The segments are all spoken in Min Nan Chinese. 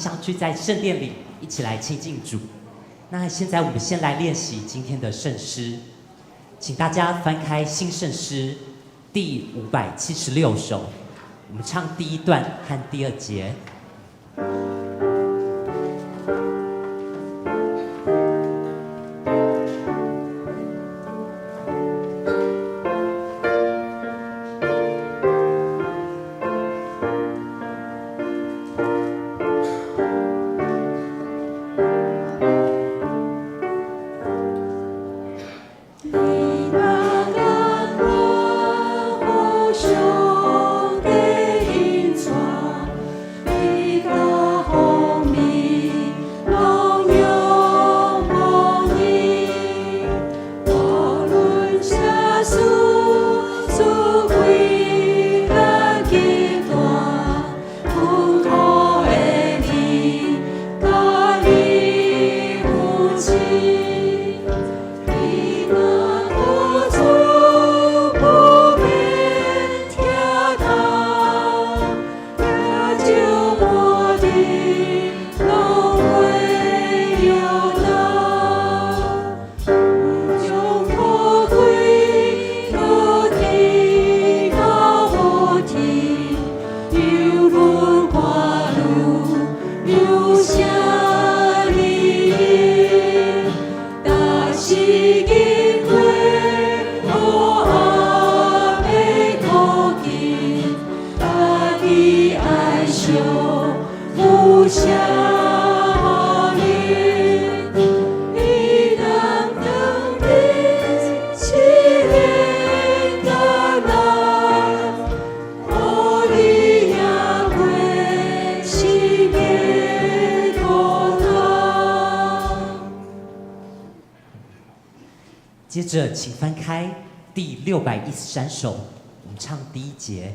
相聚在聖殿裡，一起來親近主。那現在我們先來練習今天的聖詩，請大家翻開新聖詩第576首，我們唱第一段和第二節。你若共看予上帝引帶，你共風味攏仰望伊，無論啥事事危難極大，困苦的你，佮你扶持。你若靠主不免疼痛，也就末日攏袂搖動。將土開土地到無天，猶如歌女有聲理。但是經過黑暗的苦境，家己愛惜有啥予你？你當當日試煉艱難，予你贏過生的苦難。接着，請翻開第613首，我們唱第一節。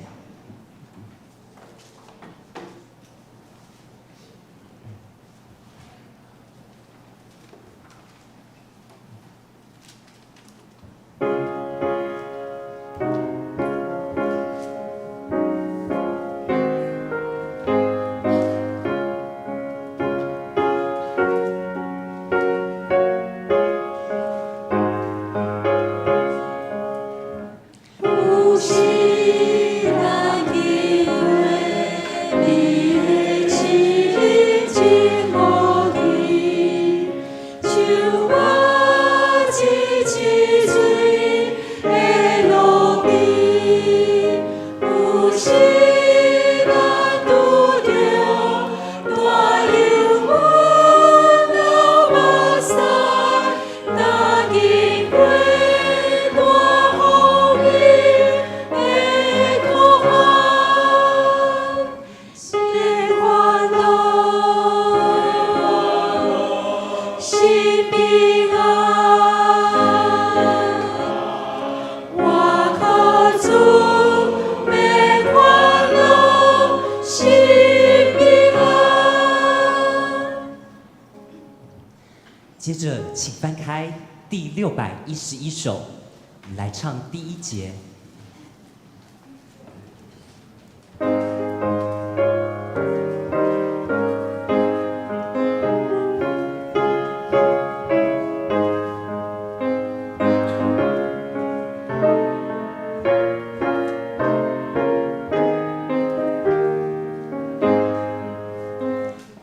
有時咱經過你的試煉真無期，像我一池水的路邊，有時咱拄著大憂鬱流目屎，若經過大風雨的苦寒，免煩惱，心平安。我靠主免煩惱，心平安。接着，請翻開第611首，我們來唱第一節。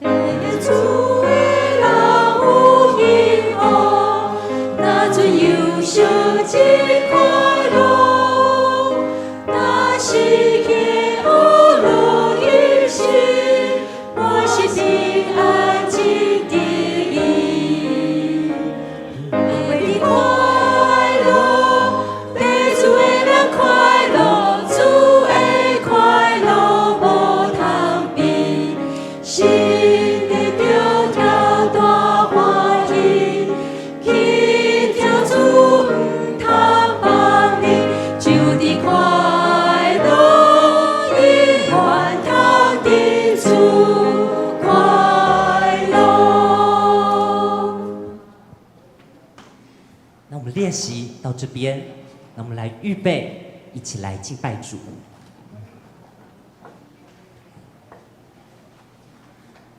地主的人有幸福，若准憂傷真快樂，若是去學樂一生，我是平安真得意。為的快樂，地主的人快樂，主的快樂無通比，心底著跳大歡喜，去聽主毋通放你，就佇快樂，永遠通佇主快樂。那我們練習到這邊，那我們來預備，一起來敬拜主。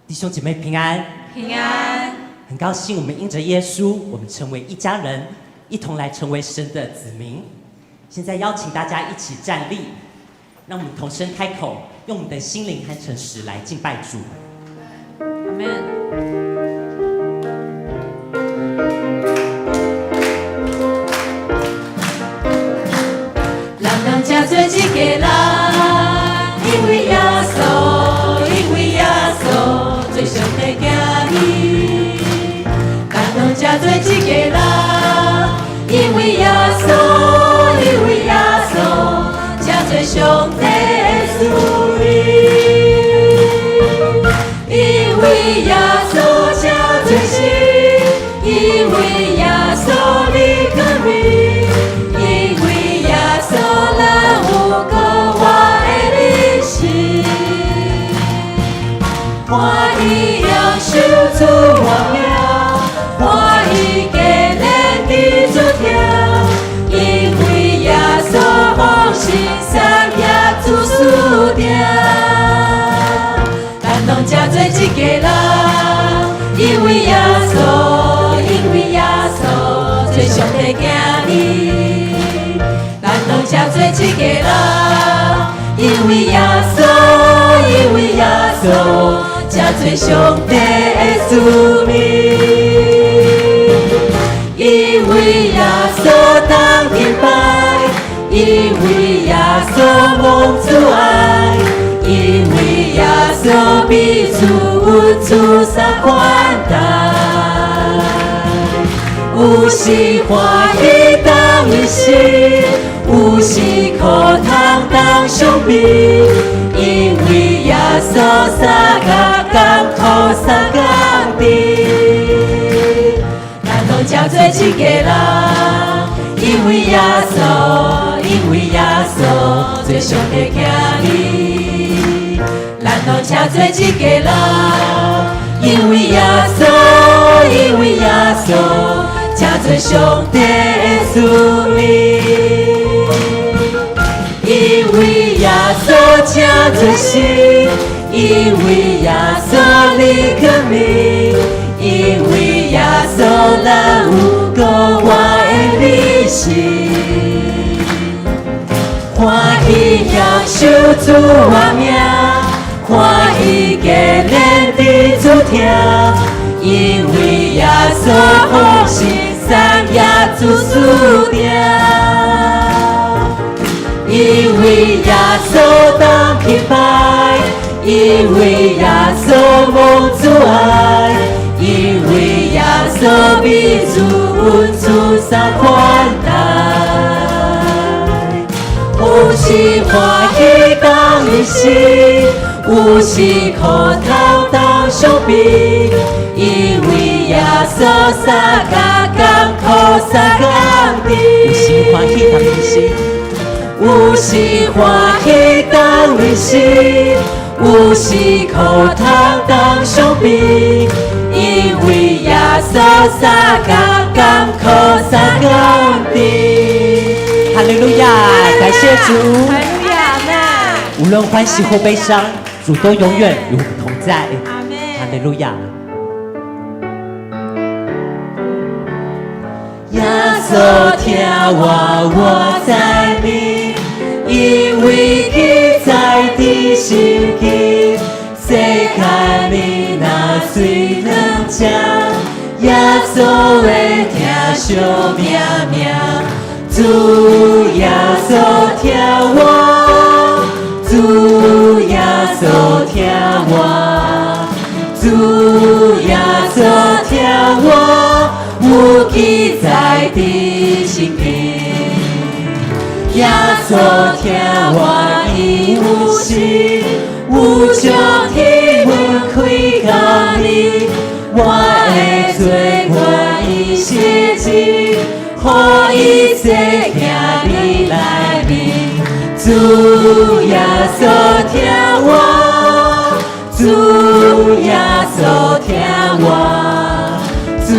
弟兄姐妹平安，平安。很高興我們因着耶穌，我們成為一家人，一同來成為神的子民。現在邀請大家一起站立，讓我們同聲開口，用我們的心靈和誠實來敬拜主。阿門。人人這做一家人，因為耶穌，因為耶穌做上帝囝兒。咱攏這做一家人，因為耶穌，因為耶穌這做上帝的子民。因為耶穌這做神，因為耶穌的權柄，因為耶穌咱有閣活的人生。歡喜享受主活命，歡喜堅忍佇主疼，因為耶穌奉聖三業主事定。咱攏這做一家人，因為耶穌，因為耶穌做上帝囝兒。咱攏這做一家人，因為耶穌，因為耶穌這做上帝的子民。因為耶穌當敬拜，因為耶穌蒙主愛，因為耶穌被主恩主三款待。有時歡喜當一時，有時苦通當傷悲，因為耶穌相共艱苦相共甜。咱攏這做一家人，因為耶穌，因為耶穌做上帝囝兒。咱攏這做一家人，因為耶穌，因為耶穌這做上帝的子民。因為耶穌這做神，因為耶穌的權柄，因為耶穌咱有閣活的人生。歡喜享受主活命，歡喜堅忍佇主疼，因為耶穌奉聖三業主事定。因為耶穌當敬拜，因為耶穌蒙主愛，因為耶穌被主恩主三款待。有時歡喜當一時，有時苦通當傷悲，因為耶穌相共艱苦相共甜。有時歡喜當一時，有時歡喜當一時，有時苦通當傷悲，因為耶穌相共艱苦相共甜。哈利路亞，感謝主。哈利路亞，阿門。無論歡喜或悲傷，主都永遠與我們同在。阿門。哈利路亞。耶穌疼我，我知明，因為記載佇聖經，世界爾若水軟正，耶穌會疼惜命命。主耶穌疼我，主耶穌疼我，主耶穌疼我，有記載佇聖經。耶穌疼我，伊有時有將天門開予你，我的罪願意洗淨，予伊坐徛你內面。主耶穌疼我，主耶穌疼我，主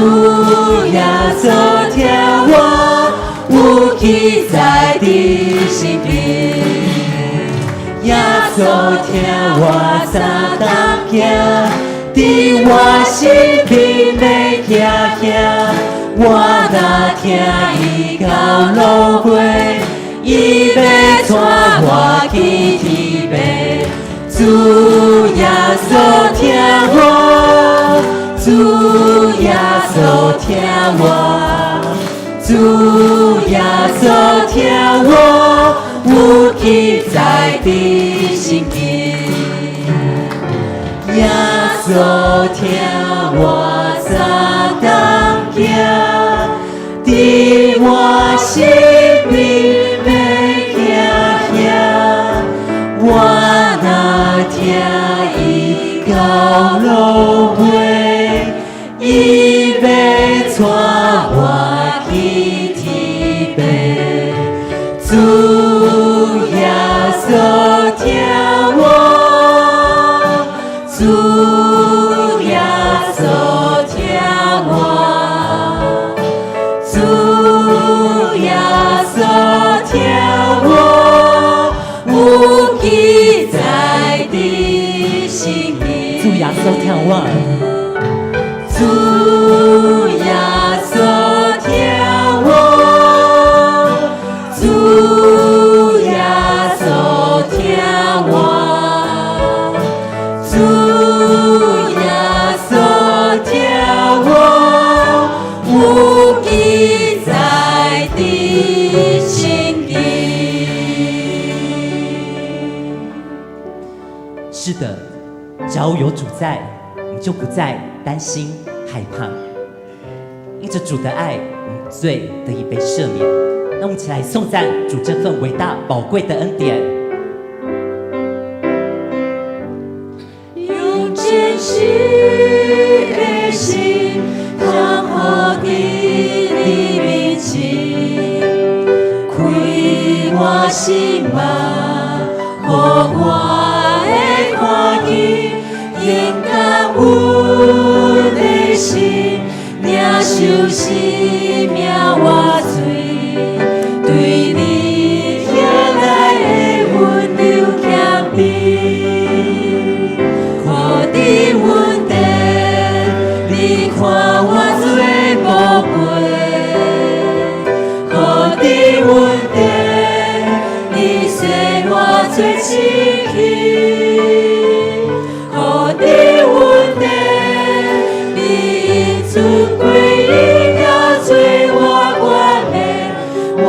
耶穌疼我，有記載佇聖經。耶穌疼我三當行，佇我身邊欲行行，我若聽伊到落尾，伊欲帶我去天父。主耶穌疼我，主耶穌疼我，主耶穌疼我，有記載佇聖經。耶穌疼我三頓行，佇我身邊欲行行，我若聽伊到落尾，伊欲帶我去天父。主耶穌疼我，主耶穌疼我，主耶穌疼我，有記載佇聖經。主耶穌疼我，主耶穌疼我，主耶穌疼我，主耶穌疼我，有記載佇聖經。是的，只要有主在，我們就不再擔心害怕。因着主的愛，我們罪得以被赦免。那我們一起來頌讚主這份偉大寶貴的恩典。用真實的心，降服佇你面前，開我心目，予我會看見，用感恩的心，領受生命活水，對你疼愛的溫柔謙卑。予你恩典，你看我最寶貴。予你恩典，你洗我做清氣。予你恩典，你尊貴榮耀做我冠冕，我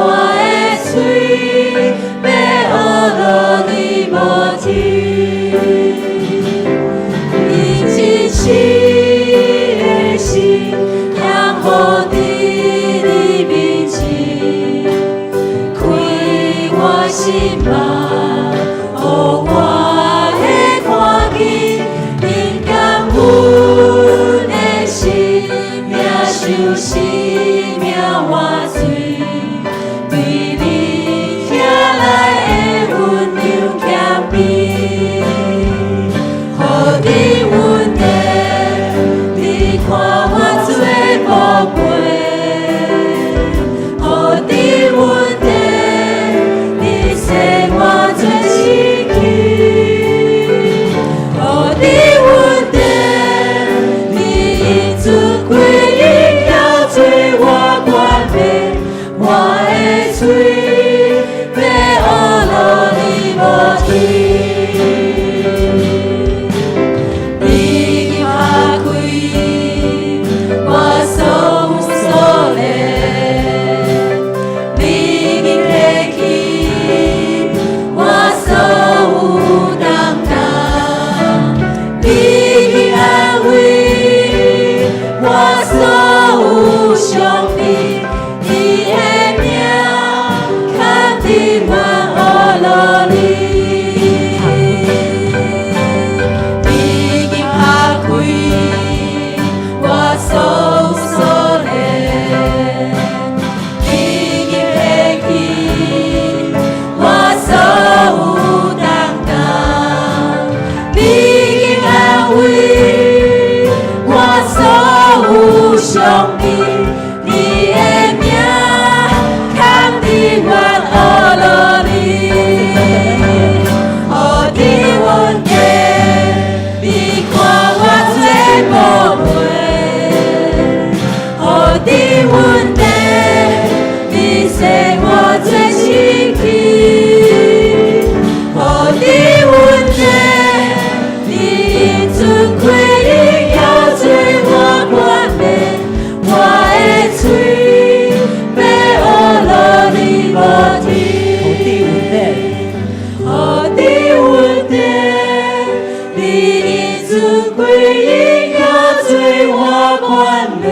我冠冕，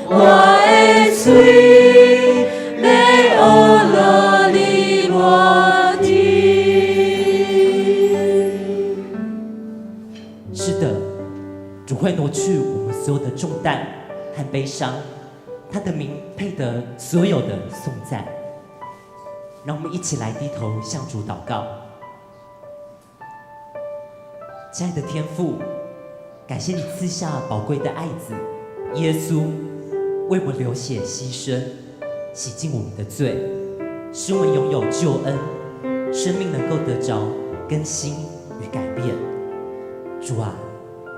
我的喙欲学落你偌甜。是的，主會挪去我們所有的重擔和悲傷，他的名配得所有的頌讚。讓我們一起來低頭向主禱告。親愛的天父，感謝你賜下寶貴的愛子耶穌，為我們流血犧牲，洗淨我們的罪，使我們擁有救恩，生命能夠得着更新與改變。主啊，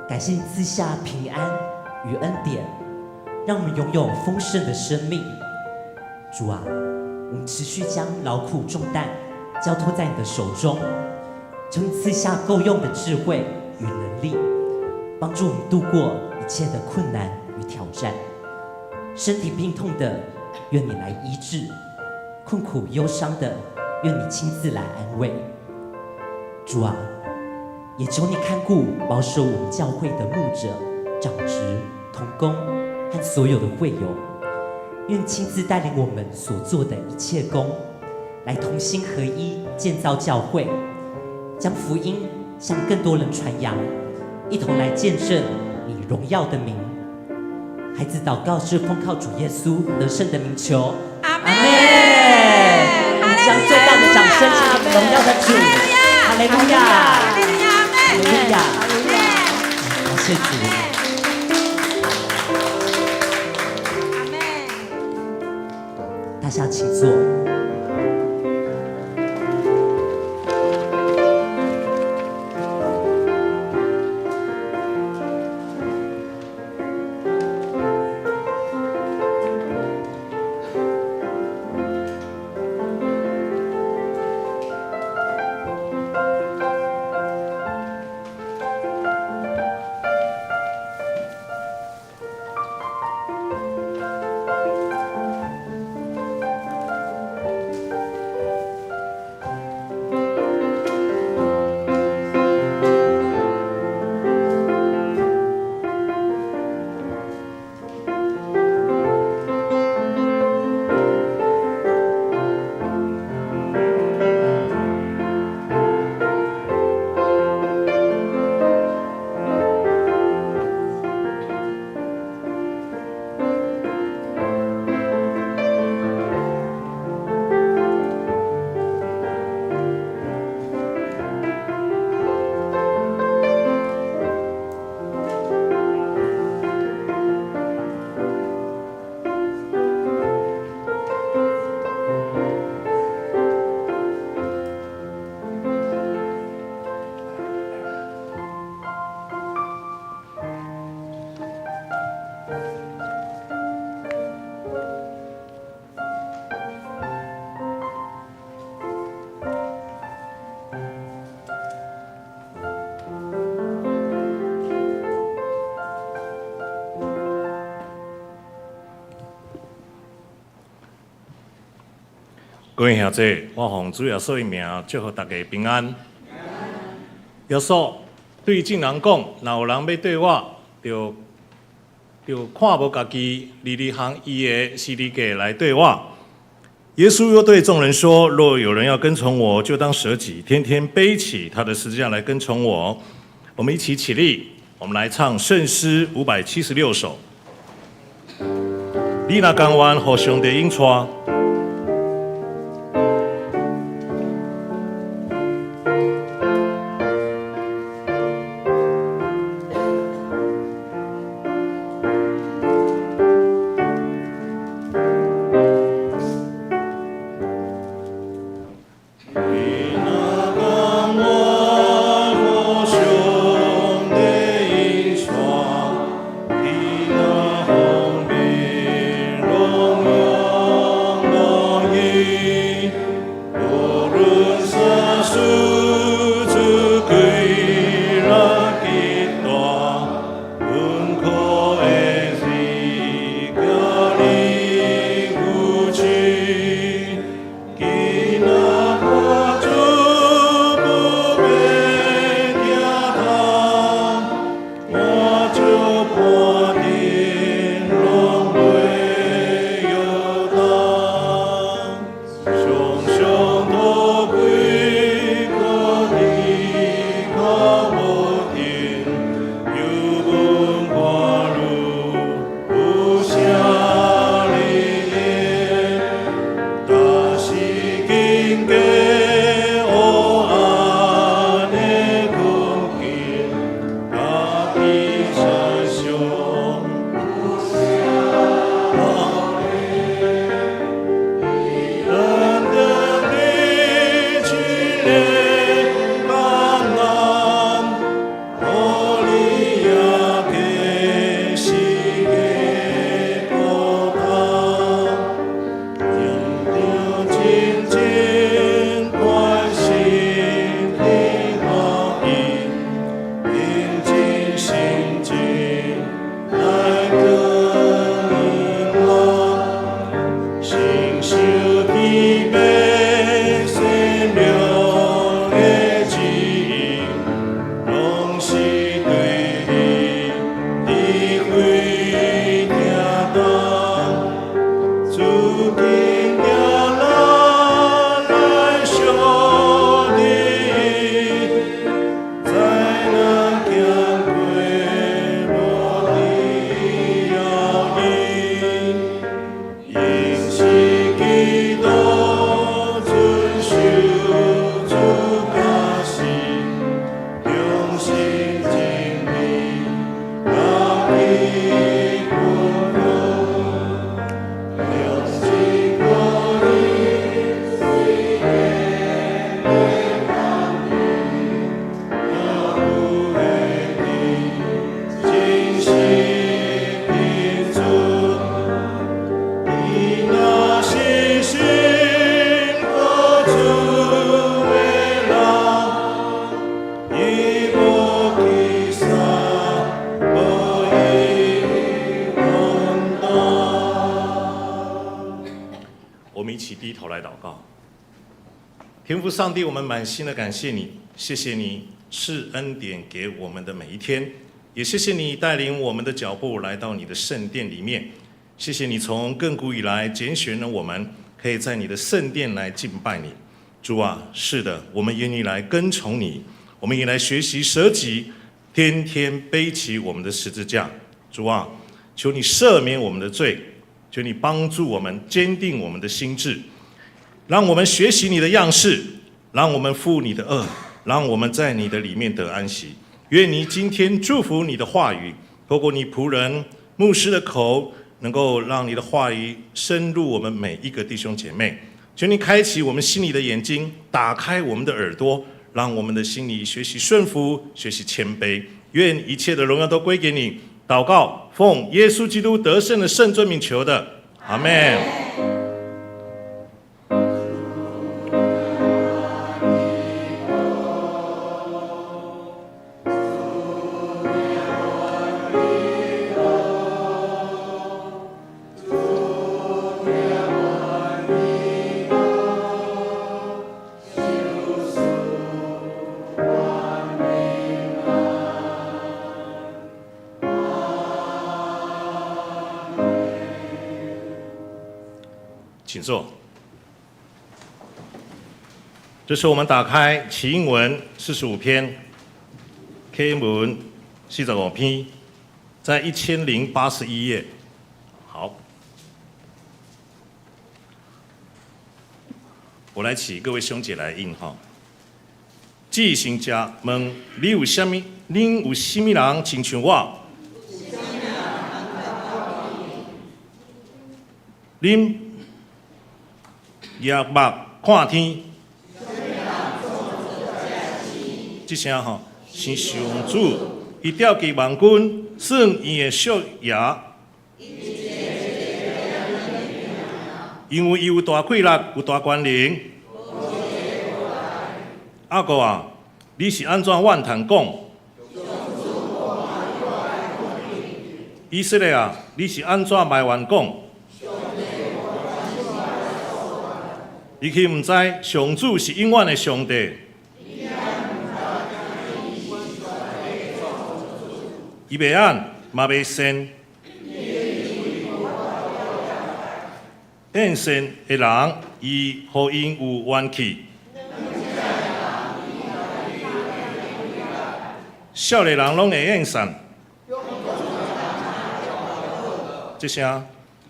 感謝你賜下平安與恩典，讓我們擁有豐盛的生命。主啊，我們持續將勞苦重擔交託在你的手中，求你賜下夠用的智慧與能力，幫助我們度過一切的困難與挑戰。身體病痛的，願你來醫治；困苦憂傷的，願你親自來安慰。主啊，也求你看顧保守我們教會的牧者、長執、同工和所有的會友，願親自帶領我們所做的一切工，來同心合一建造教會，將福音向更多人傳揚，一同來見證你榮耀的名。孩子禱告是奉靠主耶穌得勝的名求，阿門。阿門。我們將最大的掌聲獻給榮耀的主，哈利路亞，哈利路亞，感謝主。阿門。大家請坐。各位兄弟，我奉主耶穌的名祝福大家平安。耶穌對眾人講：若有人欲綴我，就著看無家己，而履行伊的十字架來綴我。耶穌又對眾人說：若有人要跟從我，就當捨己，天天背起他的十字架來跟從我。我們一起起立，我們來唱聖詩576首。你若甘願予上帝引帶。你若甘願予上帝引帶，去那豐美榮耀。們一起低頭來禱告。天父上帝，我們滿心的感謝你，謝謝你賜恩典給我們的每一天，也謝謝你帶領我們的腳步來到你的聖殿裡面。謝謝你從亙古以來揀選了我們，可以在你的聖殿來敬拜你。主啊，是的，我們願意來跟從你，我們也來學習捨己，天天背起我們的十字架。主啊，求你赦免我們的罪，求你幫助我們堅定我們的心志，讓我們學習你的樣式，讓我們負你的軛，讓我們在你的裡面得安息。願你今天祝福你的話語，透過你僕人牧師的口，能夠讓你的話語深入我們每一個弟兄姐妹。求你開啟我們心裡的眼睛，打開我們的耳朵，讓我們的心裡學習順服，學習謙卑。願一切的榮耀都歸給你。禱告，奉耶穌基督得勝的聖尊名求的，阿門。請坐。這是我們打開啟應文45篇，啟文45篇，在1081頁。好，我來請各位兄姐來應哈。至聖者問你有啥物？恁有啥物人親像我？恁舉目看天，這聲吼是上主，伊調集萬軍，算伊的數額，因為伊有大氣力，有大權能。雅各啊，你是按怎怨嘆講？以色列啊，你是按怎埋怨講？伊豈毋知上主是永遠的上帝？伊袂按，嘛袂善。獻善的人，伊予𪜶有怨氣。少年人攏會獻善。這聲，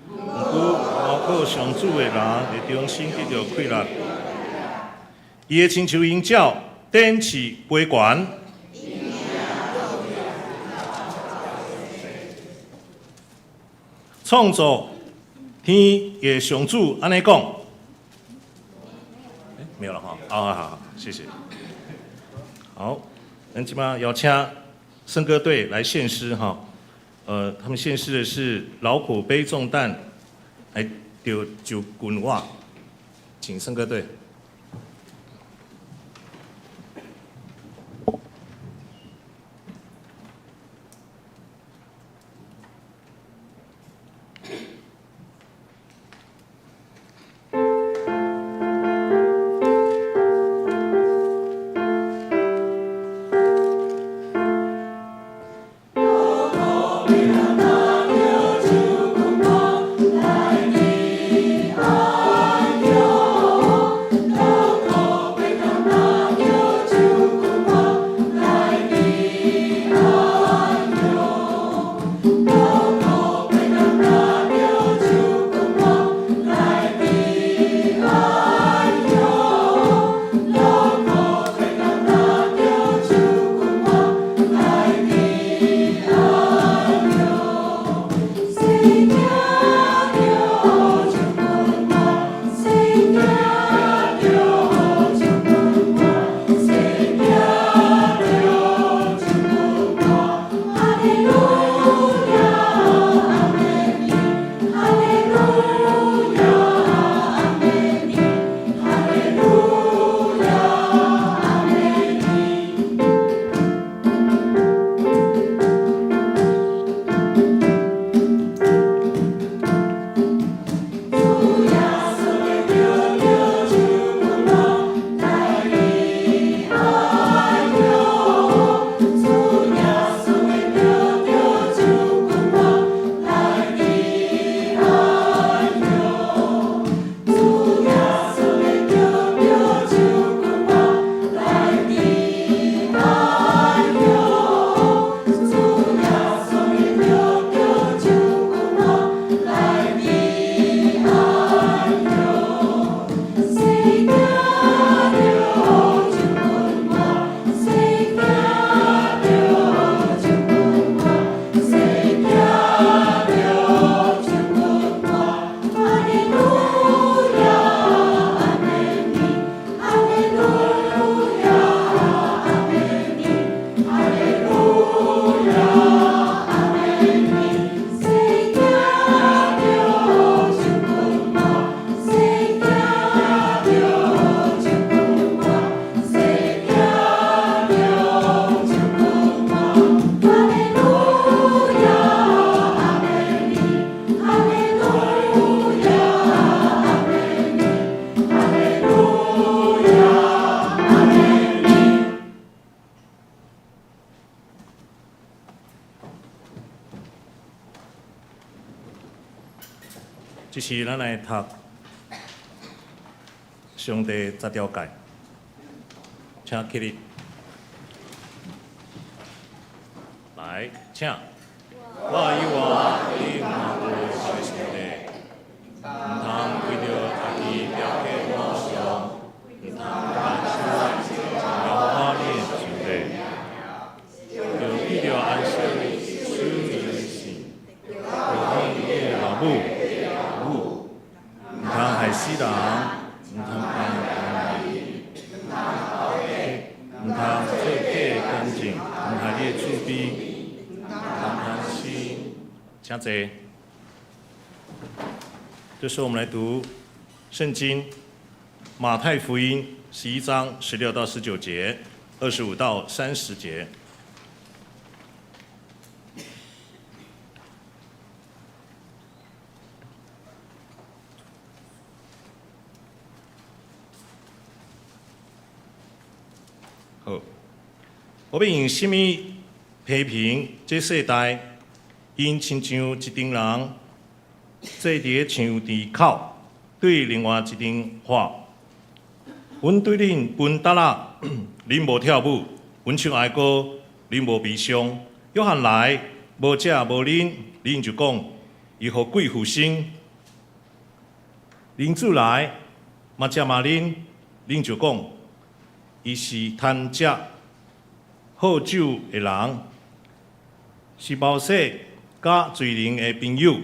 毋過倚靠上主的人會重新得著氣力。伊會親像鷹鳥，展翅飛懸。創造天的上主按呢講，沒有了哈，好好好，謝謝。好，咱這擺邀請聖歌隊來獻詩哈。他們獻詩的是勞苦背重擔，來就近我，請聖歌隊。就這是咱來讀上帝十條誡，請起立。來，請。我以外，你毋通有別的上帝，毋通為著家己雕刻偶像，毋通拜耶和華你的上帝，著記著安息日，守你的聖，著疼你的老母、母，毋通害死人，毋通毋通做假的見證，毋害你的厝邊，毋通貪心。請坐。這時候我們來讀聖經馬太福音11章16到19節，25到30節。好，我欲用啥物批評這世代？𪜶親像一陣人坐佇咧場池口，對另外一陣喊：阮對恁歕笛仔，恁無跳舞；阮唱哀歌，恁無悲傷。約翰來，無食無啉，恁就講伊予鬼附身；人子來，嘛食嘛啉，恁就講伊是貪食好酒的人，是包洗佮罪人的朋友。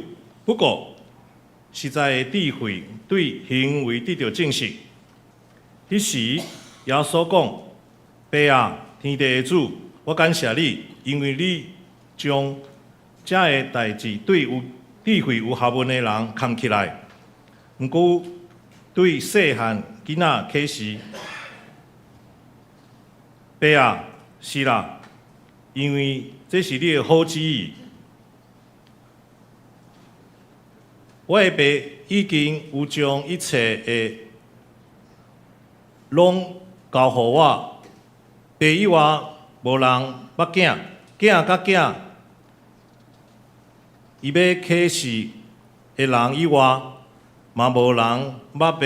不過，實在的智慧對行為得著證實。彼時，耶穌講：爸啊，天地的主，我感謝你，因為你將這个代誌對有智慧、有學問的人藏起來，毋過對細漢囡仔啟示。爸啊，是啦，因為這是你的好旨意。我的爸已經有將一切的攏交予我，爸以外無人捌囝，囝佮囝伊欲啟示的人以外，嘛無人捌爸。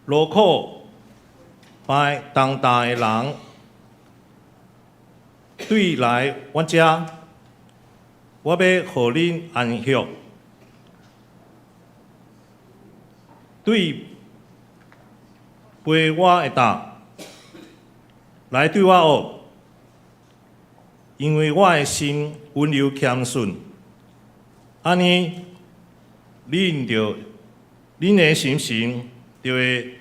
勞苦擔重擔的人，對來我遮，我欲予恁安歇。對背我的擔，來對我學，因為我的心溫柔謙遜，按呢，恁的心神就會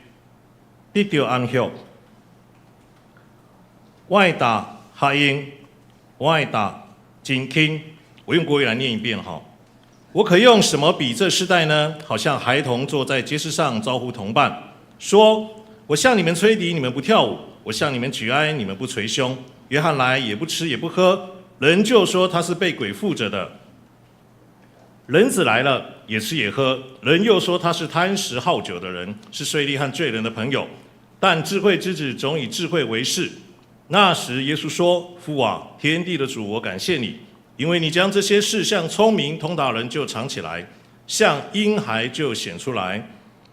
得著安息。我的擔較容，我的擔真輕。我用國語來念一遍哈。我可用什麼比這世代呢？好像孩童坐在街市上招呼同伴，說：我向你們吹笛，你們不跳舞；我向你們舉哀，你們不捶胸。約翰來也不吃也不喝，人就說他是被鬼附著的。人子來了也吃也喝，人又說他是貪食好酒的人，是稅吏和罪人的朋友。但智慧之子總以智慧為是。那時耶穌說：父啊，天地的主，我感謝你，因為你將這些事向聰明通達人就藏起來，向嬰孩就顯出來。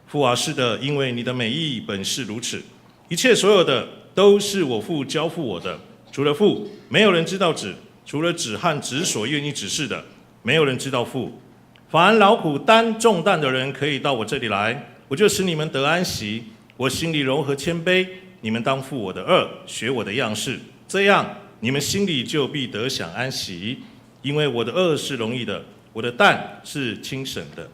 父啊，是的，因為你的美意本是如此。一切所有的都是我父交付我的，除了父，沒有人知道子；除了子和子所願意指示的，沒有人知道父。凡勞苦擔重擔的人，可以到我這裡來，我就使你們得安息。我心裡柔和謙卑，你們當負我的軛，學我的樣式，這樣你們心裡就必得享安息。因為我的軛是容易的，我的擔是輕省的。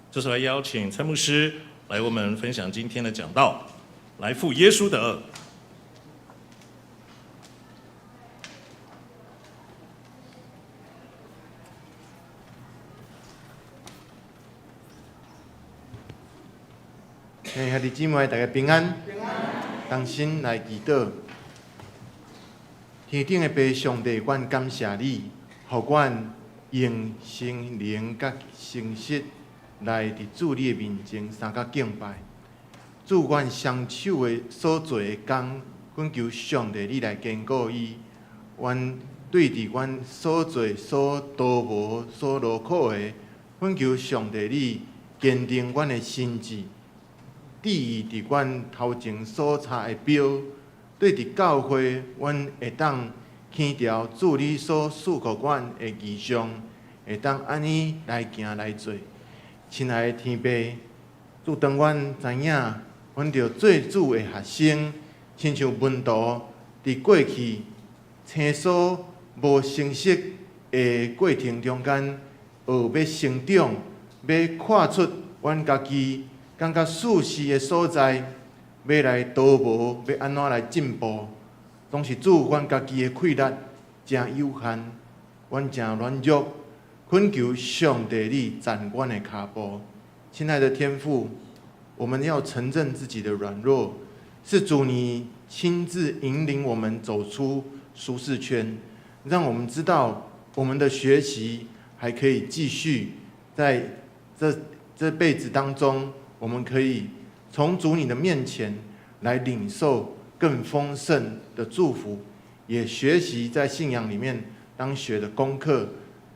這時候來邀請蔡牧師來為我們分享今天的講道，來負耶穌的軛。兄弟姊妹，大家平安。同心來祈禱。天頂的父上帝，阮感謝你，予阮用心靈佮誠實來佇主你的面前相佮敬拜。主，阮雙手的所做的工，懇求上帝你來堅固伊。阮對佇阮所做所叨無所勞苦的，懇求上帝你堅定阮的心志，致意佇阮頭前所插的標，對佇教會，阮會當牽著主你所賜予阮的異象，會當按呢來行來做。親愛的天父，主當阮知影，阮著做主的學生，親像門徒佇過去生疏無熟悉的過程中間，學欲成長，欲跨出阮家己感覺舒適的所在，欲來叨無，欲按怎來進步，總是主阮家己的氣力誠有限，阮誠軟弱，懇求上帝你攢阮的跤步。親愛的天父，我們要承認自己的軟弱，是主你親自引領我們走出舒適圈，讓我們知道我們的學習還可以繼續，在這輩子當中，我們可以從主你的面前來領受更豐盛的祝福，也學習在信仰裡面當學的功課。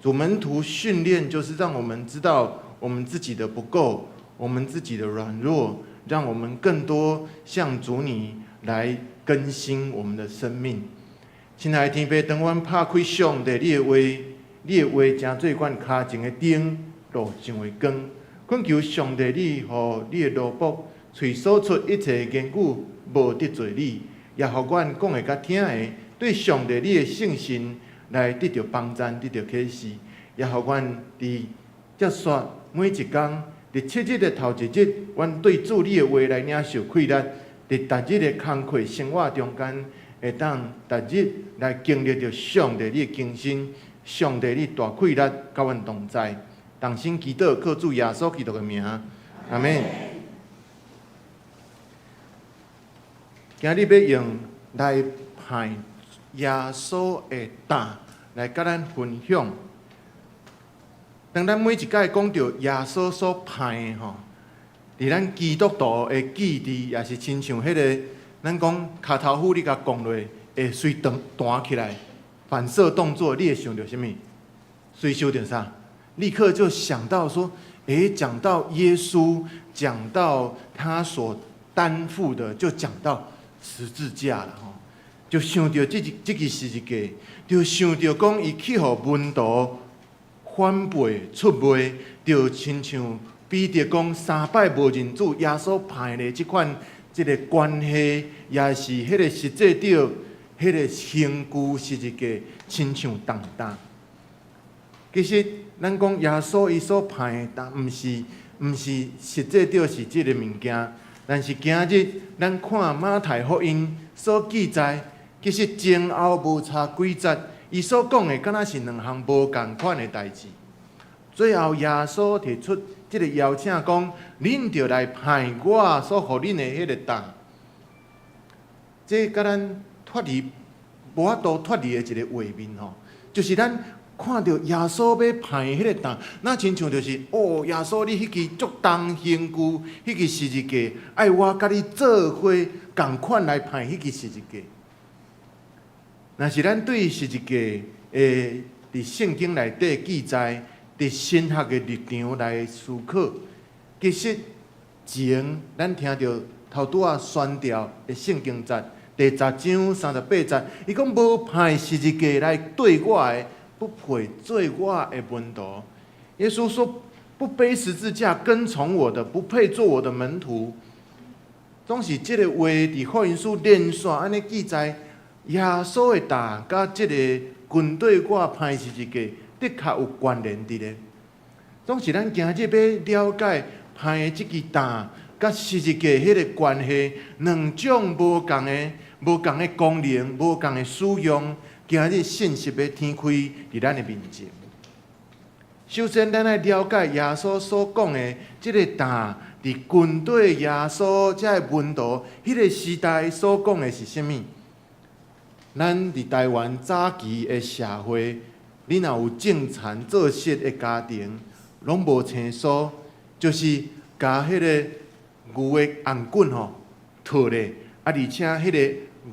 主門徒訓練就是讓我們知道我們自己的不夠，我們自己的軟弱，讓我們更多向主你來更新我們的生命。親愛的天父，當阮拍開上帝你的話，你的話成做阮跤前的燈，路上的光。懇求上帝你予你的奴僕喙所出一切的言語無得罪你，也予阮講的佮聽的，對上帝你的信心來得著幫贊，得著啟示，也予阮佇接續每一工，佇7日的頭一日，阮對主你的話來領受氣力；佇逐日的工課生活中間，會當逐日來經歷著上帝你的更新，上帝你大氣力佮阮同在。同心祈禱，靠主耶穌基督的名，阿們。今日欲用來派耶穌的擔來佮咱分享。當咱每一擺講著耶穌所派的吼，佇咱基督徒的記憶，也是親像彼个咱講跤頭斧，你共摃落，會隨彈彈起來，反射動作，你會想著啥物？隨想著啥？立刻就想到說，欸，講到耶穌，講到他所擔負的，就講到十字架了吼，就想著這支十字架，就想著講伊去予門徒反背出賣，就親像彼得講三擺無認主耶穌派的這款這个關係，也是彼个實際著彼个刑具十字架，親像重擔。其實，咱講耶穌伊所派的擔，毋是實際著是這个物件。但是今日咱看馬太福音所記載，其實前後無差幾節，伊所講的敢若是兩項無仝款的代誌。最後耶穌提出這个邀請，講：恁著來派我所予恁的彼个擔。這佮咱脫離無法度脫離的一个畫面吼，就是咱看著耶穌欲派彼个擔，若親像就是哦，耶穌你彼支足重刑具，彼支十字架，愛我佮你做伙仝款來派彼支十字架。若是咱對十字架的佇聖經內底記載，佇神學的立場來思考，其實前咱聽著頭拄仔宣調的聖經節第十章38節，伊講無派十字架來綴我的，不配做我的門徒。耶穌說：不背十字架跟從我的，不配做我的門徒。總是這个話佇福音書連續按呢記載，耶穌的擔佮這个跟綴我派十字架，的確有關聯佇咧。總是咱今日欲了解派的這支擔佮十字架彼个關係，兩種無仝的功能，無仝的使用。今日信息欲展開佇咱的面前。首先，咱愛了解耶穌所講的這个擔，佇跟綴耶穌這个門徒彼个時代所講的是啥物？咱佇台灣早期的社會，你若有種田做穡的家庭，攏無生疏，就是共彼个牛的頷頸吼套咧，啊，而且彼个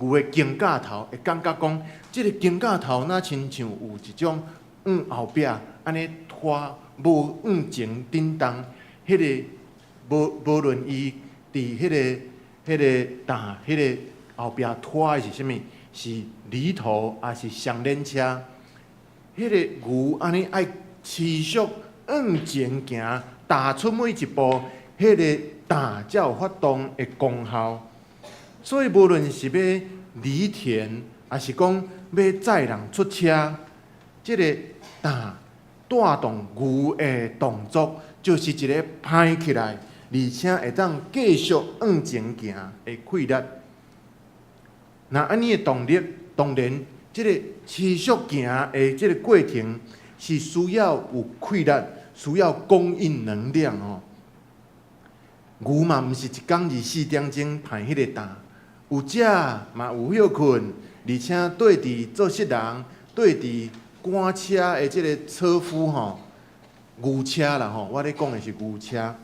牛的肩胛頭會感覺講，這个肩胛頭若親像有一種往後壁按呢拖，無往前振動，彼个無論伊佇彼个擔，彼个後壁拖的是啥物？是犁頭抑是雙輪車？彼个牛按呢愛持續往前行，踏出每一步，彼个擔才有發動的功效。所以無論是欲犁田，抑是講欲載人出車，這个擔帶動牛的動作，就是一个攀起來，而且會當繼續往前行的氣力。若按呢的動力，當然，這个持續行的這个過程是需要有氣力，需要供應能量哦。牛嘛，毋是一工24點鐘攀彼个擔，有食嘛有歇睏，而且對佇做穡人，對佇趕車的這个車夫吼，牛車啦吼，我咧講的是牛車，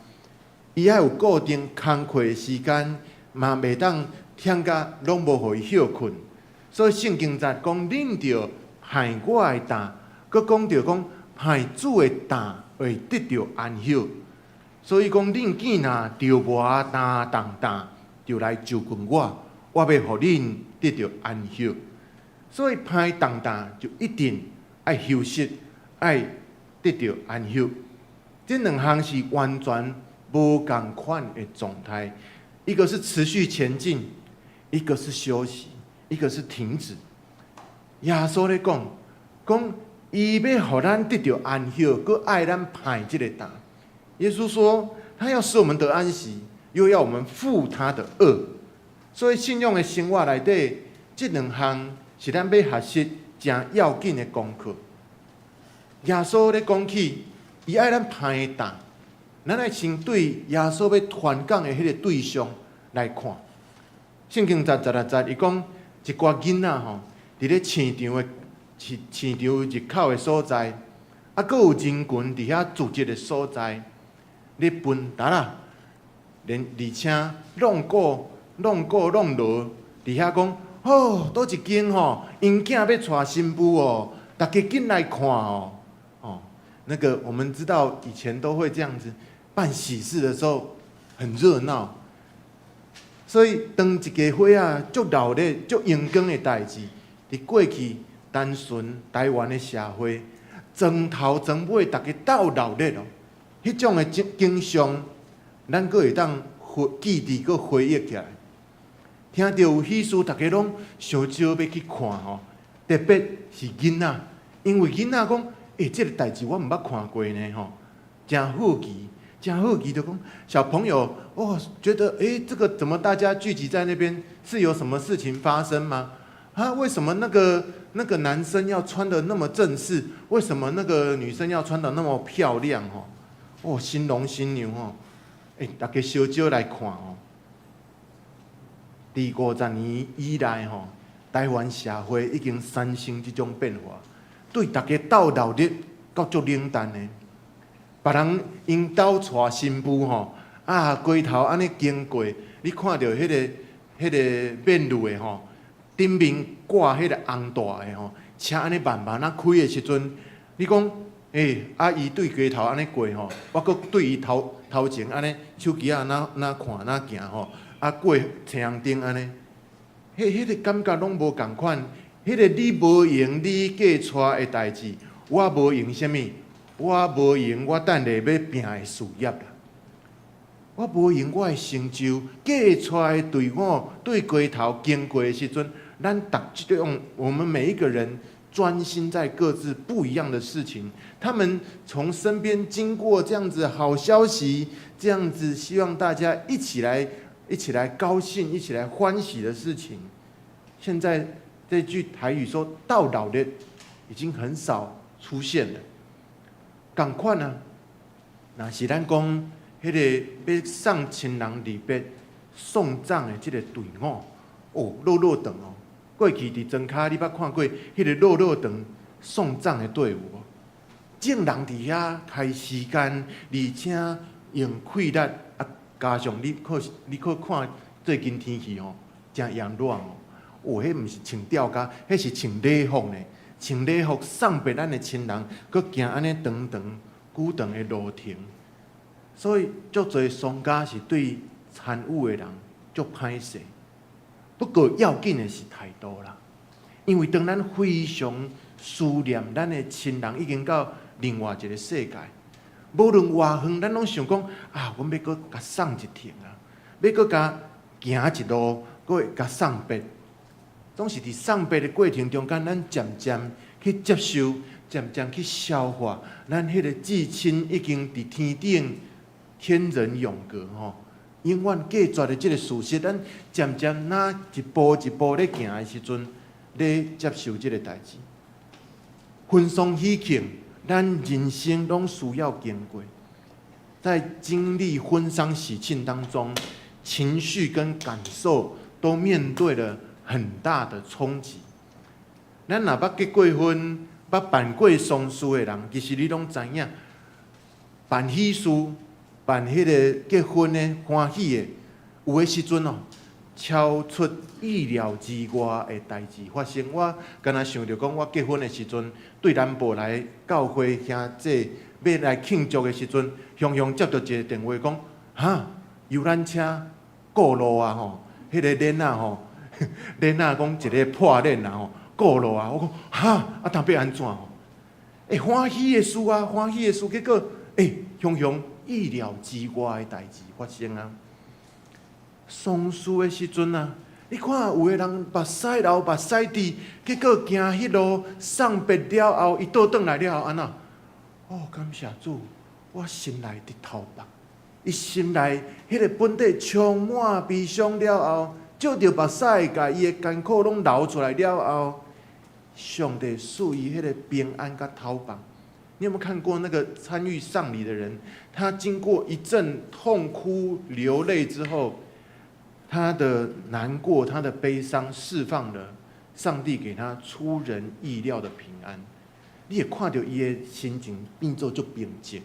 伊愛有固定工課的時間，嘛袂當忝甲攏無予伊歇睏。所以聖經節講，恁著攀我的擔，閣講著講攀主的擔會得著安息。所以講，恁既若著磨擔重擔，就來就近我，我欲予恁得著安息。所以攀重擔就一定愛休息，愛得著安息。這兩項是完全無仝款的狀態，一個是持續前進，一個是休息，一個是停止。耶穌咧講，講伊欲予咱得著安息，閣愛咱攀這个擔。耶穌說，他要使我們得安息，又要我們負他的軛。所以信仰的生活內底，這兩項是咱欲學習誠要緊的功課。耶穌咧講起，伊愛咱攀的擔，咱愛先對耶穌欲傳講的彼個對象來看。聖經十六節，伊講一寡囡仔吼，佇咧市場的市場入口的所在，啊，閣有人群佇遐聚集的所在，咧分擔仔，連而且挵鼓挵鼓挵鑼，佇遐講，哦，佗一間吼，𪜶囝欲娶新婦哦，逐家緊來看哦，哦，那個我們知道以前都會這樣子辦喜事的時候很熱鬧，所以當一家伙仔足熱鬧、足榮光的代誌，佇過去單純台灣的社會，莊頭莊尾逐家鬥熱鬧哦，彼種的景象，咱閣會當回記佇閣回憶起來。聽著有喜事，逐家攏想招欲去看吼，特別是囡仔，因為囡仔講，欸，這个代誌我毋捌看過呢吼，誠好奇，誠好奇就講小朋友哦，覺得欸，這個怎麼大家聚集在那邊，是有什麼事情發生嗎？啊，為什麼那個男生要穿得那麼正式？為什麼那個女生要穿得那麼漂亮？吼，哦，新郎新娘吼，欸，逐家相招來看吼。佇50年以來吼，台灣社會已經產生這種變化，對逐家鬥熱鬧到足冷淡的。別人𪜶兜娶新婦吼，啊，街頭按呢經過，你看著彼個面女的吼，頂面掛彼個紅帶的吼，車按呢慢慢仔開的時陣，你講，欸，啊，伊對街頭按呢過吼，我閣對伊頭前按呢手機仔若若看若行吼，啊過青紅燈按呢，彼個感覺攏無仝款。彼個你無閒，你嫁娶的代誌，我無閒啥物？我無閒，我等下欲拚的事業啦。我無閒，我的成就，嫁娶的隊伍對街頭經過的時陣，咱逐這種，我們每一個人專心在各自不一樣的事情。他們從身邊經過這樣子好消息，這樣子希望大家一起來，一起來高興，一起來歡喜的事情。現在這句台語說“鬥熱鬧”已經很少出現了。仝款啊，若是咱講彼個欲送親人離別、送葬的這個隊伍，哦，落落長哦。過去佇莊跤，你捌看過彼個落落長送葬的隊伍無？眾人佇遐開時間，而且用氣力啊，加上你去看最近天氣吼，誠炎熱哦，哦，彼毋是穿吊嘎，彼是穿禮服呢，穿禮服送別咱的親人，閣行按呢長長久長的路程，所以足濟喪家是對參與的人足歹勢。不過要緊的是態度啦，因為當咱非常思念咱的親人已經到另外一個世界，無論偌遠，咱攏想講啊，阮欲閣共送一程啊，欲閣共行一路，閣會共送別。總是佇送別的過程中間，咱漸漸去接受，漸漸去消化，咱彼個至親已經佇天頂天人永隔吼，永遠隔絕的這個事實，咱漸漸若一步一步咧行的時陣，咧接受這個代誌。婚喪喜慶，咱人生攏需要經過。在經歷婚喪喜慶當中，情緒跟感受都面對了很大的衝擊。咱若捌結過婚、捌辦過喪事的人，其實你攏知影，辦喜事、辦彼個結婚的歡喜的，有的時陣哦，超出意料之外的代誌發生。我敢若想著講，我結婚的時陣，對南部來教會兄弟欲來慶祝的時陣，雄雄接著一個電話講，哈，遊覽車過路啊吼，彼個鏈仔吼，鏈仔講一個破鏈啊吼，過路啊，我講哈，啊，當欲按怎吼？欸，歡喜的事啊，歡喜的事，結果欸，雄雄意料之外的代誌發生啊！喪事的時陣啊，你看有的人目屎流目屎滴，結果行彼路送別了後，伊倒轉來了後按怎？哦，感謝主，我心內得透放。伊心內彼個本底充滿悲傷了後，藉著目屎，共伊的艱苦攏流出來了後，上帝賜伊彼個平安佮透放。你有沒有看過那個參與喪禮的人？他經過一陣痛哭流淚之後，他的難過、他的悲傷釋放了，上帝給他出人意料的平安。你會看著伊的心情變做足平靜的。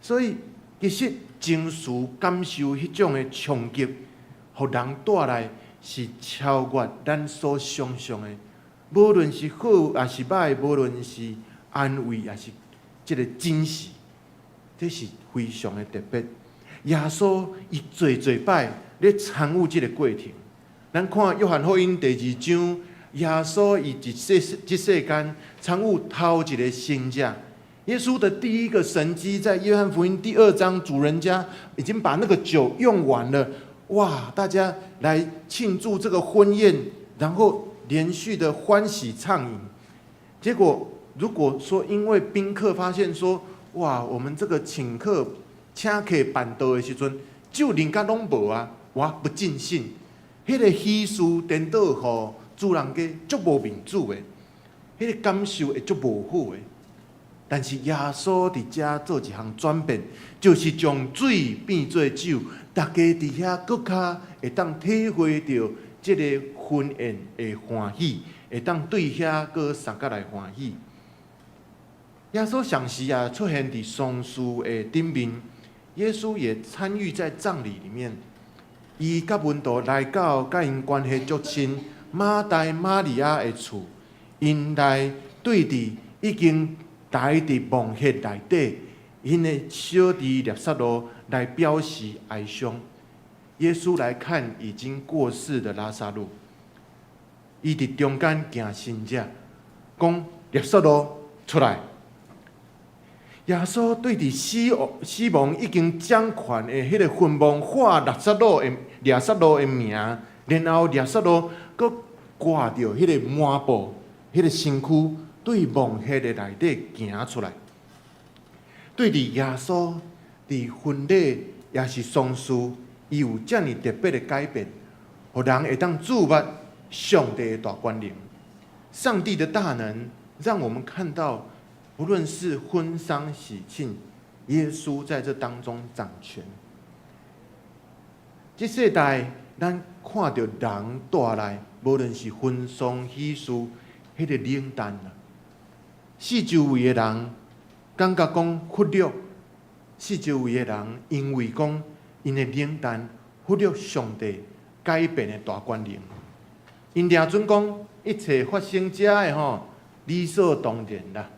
所以其實情緒感受彼種的衝擊，予人帶來是超越咱所想像的。無論是好抑是䆀，無論是安慰抑是這個驚喜，這是非常的特別。耶穌伊濟濟擺咧參與這個過程。咱看約翰福音第二章，耶穌伊佇這世間參與頭一个神跡。耶穌的第一個神蹟在約翰福音第二章，主人家已經把那個酒用完了，哇！大家來慶祝這個婚宴，然後連續的歡喜暢飲。結果，如果說因為賓客發現說，哇，我們這個請客請客辦桌的時陣，酒啉甲攏無啊，哇，不盡興。彼個喜事顛倒予主人家足無面子的，彼個感受會足無好的。但是耶穌佇遮做一項轉變，就是將水變做酒，大家佇遐閣較會當體會著這個婚宴的歡喜，會當對遐閣相佮來歡喜。耶穌同時也出現佇喪事的頂面，耶穌也參與在葬禮裡面。伊佮門徒來到佮𪜶關係足親馬大瑪利亞的厝，𪜶來對佇已經待佇墓穴內底，𪜶的小弟拉撒路來表示哀傷。耶穌來看已經過世的拉撒路，伊佇中間行神跡，講拉撒路出來。耶穌對佇死亡已經掌權的彼個墳墓喊拉撒路的名，然後拉撒路閣掛著彼個麻布，彼個身軀對墓穴的內底行出來。對佇耶穌佇婚禮抑是喪事，伊有遮爾特別的改變，予人會當注目上帝的大權能。上帝的大能，讓我們看到，不論是婚喪喜慶，耶穌在這當中掌權。這世代，咱看著人帶來，無論是婚喪喜事，彼個冷淡啊，四周圍的人感覺講忽略，四周圍的人因為講𪜶的冷淡，忽略上帝改變的大權能。𪜶掠準講一切發生遮的吼，理所當然啦，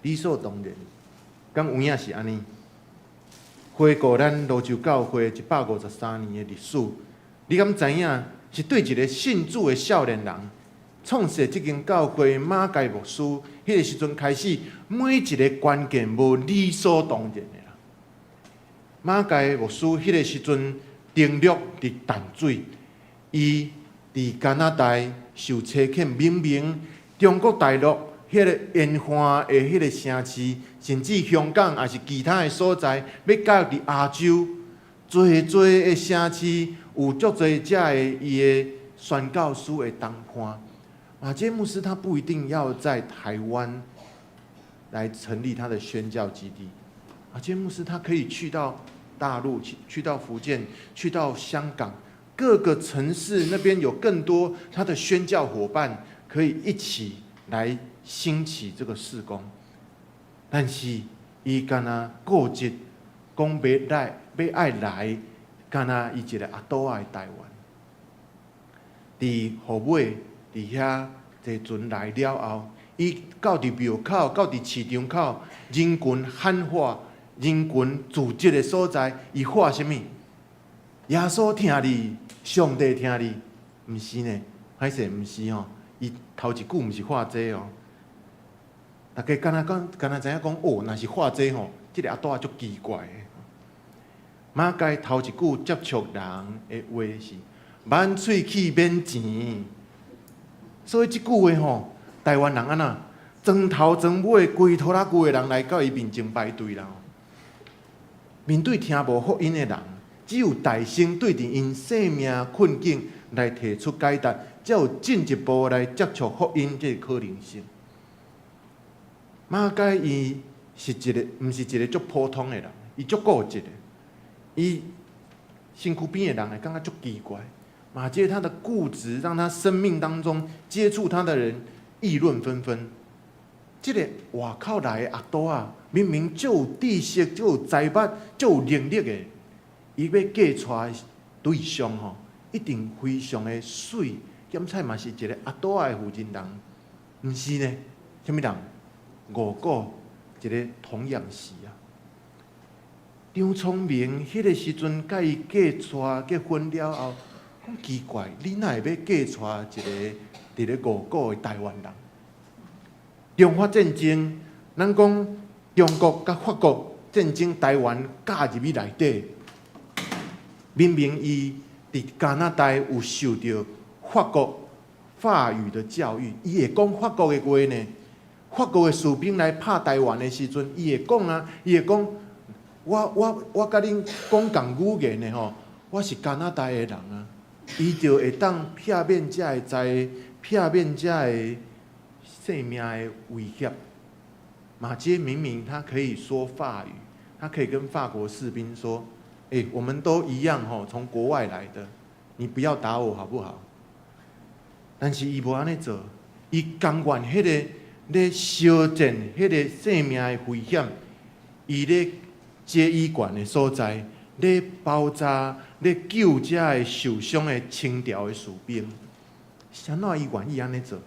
理所當然。敢有影是按呢？回顧咱蘆洲教會153年的歷史，你敢知影是對一個信主的少年人創設這間教會馬偕牧師，彼個時陣開始，每一個關鍵無理所當然的啦。馬偕牧師彼個時陣登陸佇淡水，伊佇加拿大受差遣，明明中國大陸彼個沿岸的彼個城市，甚至香港抑是其他的所在，欲加入佇亞洲，濟濟的城市有足濟遮的伊的宣教師的同伴。馬偕牧師他不一定要在台灣來成立他的宣教基地，馬偕牧師他可以去到大陸，去到福建，去到香港，各個城市那邊有更多他的宣教夥伴，可以一起來興起這個事工。但是伊敢若固執，講欲來，欲愛來，敢若伊一個阿斗仔的台灣。佇雨尾，佇遐坐船來了後，伊到佇廟口，到佇市場口，人群喊話，人群聚集的所在，伊喊啥物？耶穌疼你，上帝疼你，毋是呢？歹勢毋是吼？伊頭一句毋是喊這哦。大家敢若講，敢若知影講哦，若是喊這吼，這個阿斗仔足奇怪的。馬偕頭一句接觸人的話是：挽喙齒免錢。所以這句話吼，台灣人按怎裝頭裝尾，規拖拉庫的人來到伊面前排隊啦。面對聽無福音的人，只有大聲對著𪜶生命困境來提出解答，才有進一步來接觸福音這個可能性。馬偕伊是一個，毋是一個足普通的人，伊足固執的。伊身軀邊的人會感覺足奇怪。馬偕他的固執，讓他生命當中接觸他的人議論紛紛。這個外口來的阿斗仔，明明足有知識、足有才捌、足有能力的，伊欲嫁娶的對象吼，一定非常的媠，兼且嘛是一個阿斗仔的婦人人，毋是呢？啥物人？五股一个童養媳啊。張聰明彼個時陣佮伊嫁娶結婚了後，講奇怪，你哪會欲嫁娶一個佇咧五股的台灣人？中法戰爭，咱講中國佮法國戰爭，台灣加入去內底，明明伊佇加拿大有受著法國法語的教育，伊會講法國的話呢。法國的士兵來拍台灣的時陣，伊會講啊，伊會講，我佮恁講仝語言的吼，我是加拿大的人啊，伊就會當避免遮的災，避免遮的性命的威脅。馬偕明明他可以說法語，他可以跟法國士兵說：“欸，我們都一樣吼，從國外來的，你不要打我好不好？”但是伊無按呢做，伊甘願彼個咧相戰，彼個性命的危險，伊咧接醫館的所在，咧包紮、咧救遮的受傷的清朝的士兵，是按怎伊願意按呢做？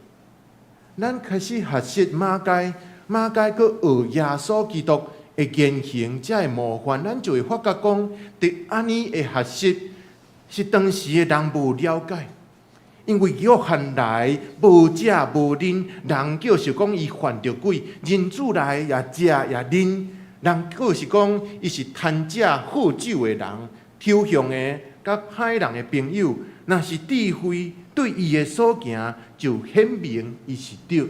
咱開始學習馬偕，馬偕閣學耶穌基督的言行，才會模範，咱就會發覺講，佇按呢的學習是當時的人無了解，因為約翰來無食無啉，人叫是講伊犯著鬼；人子來也食也啉，人閣是講伊是貪食好酒的人，抽象的佮歹人的朋友。若是智慧對伊的所行，就顯明伊是對。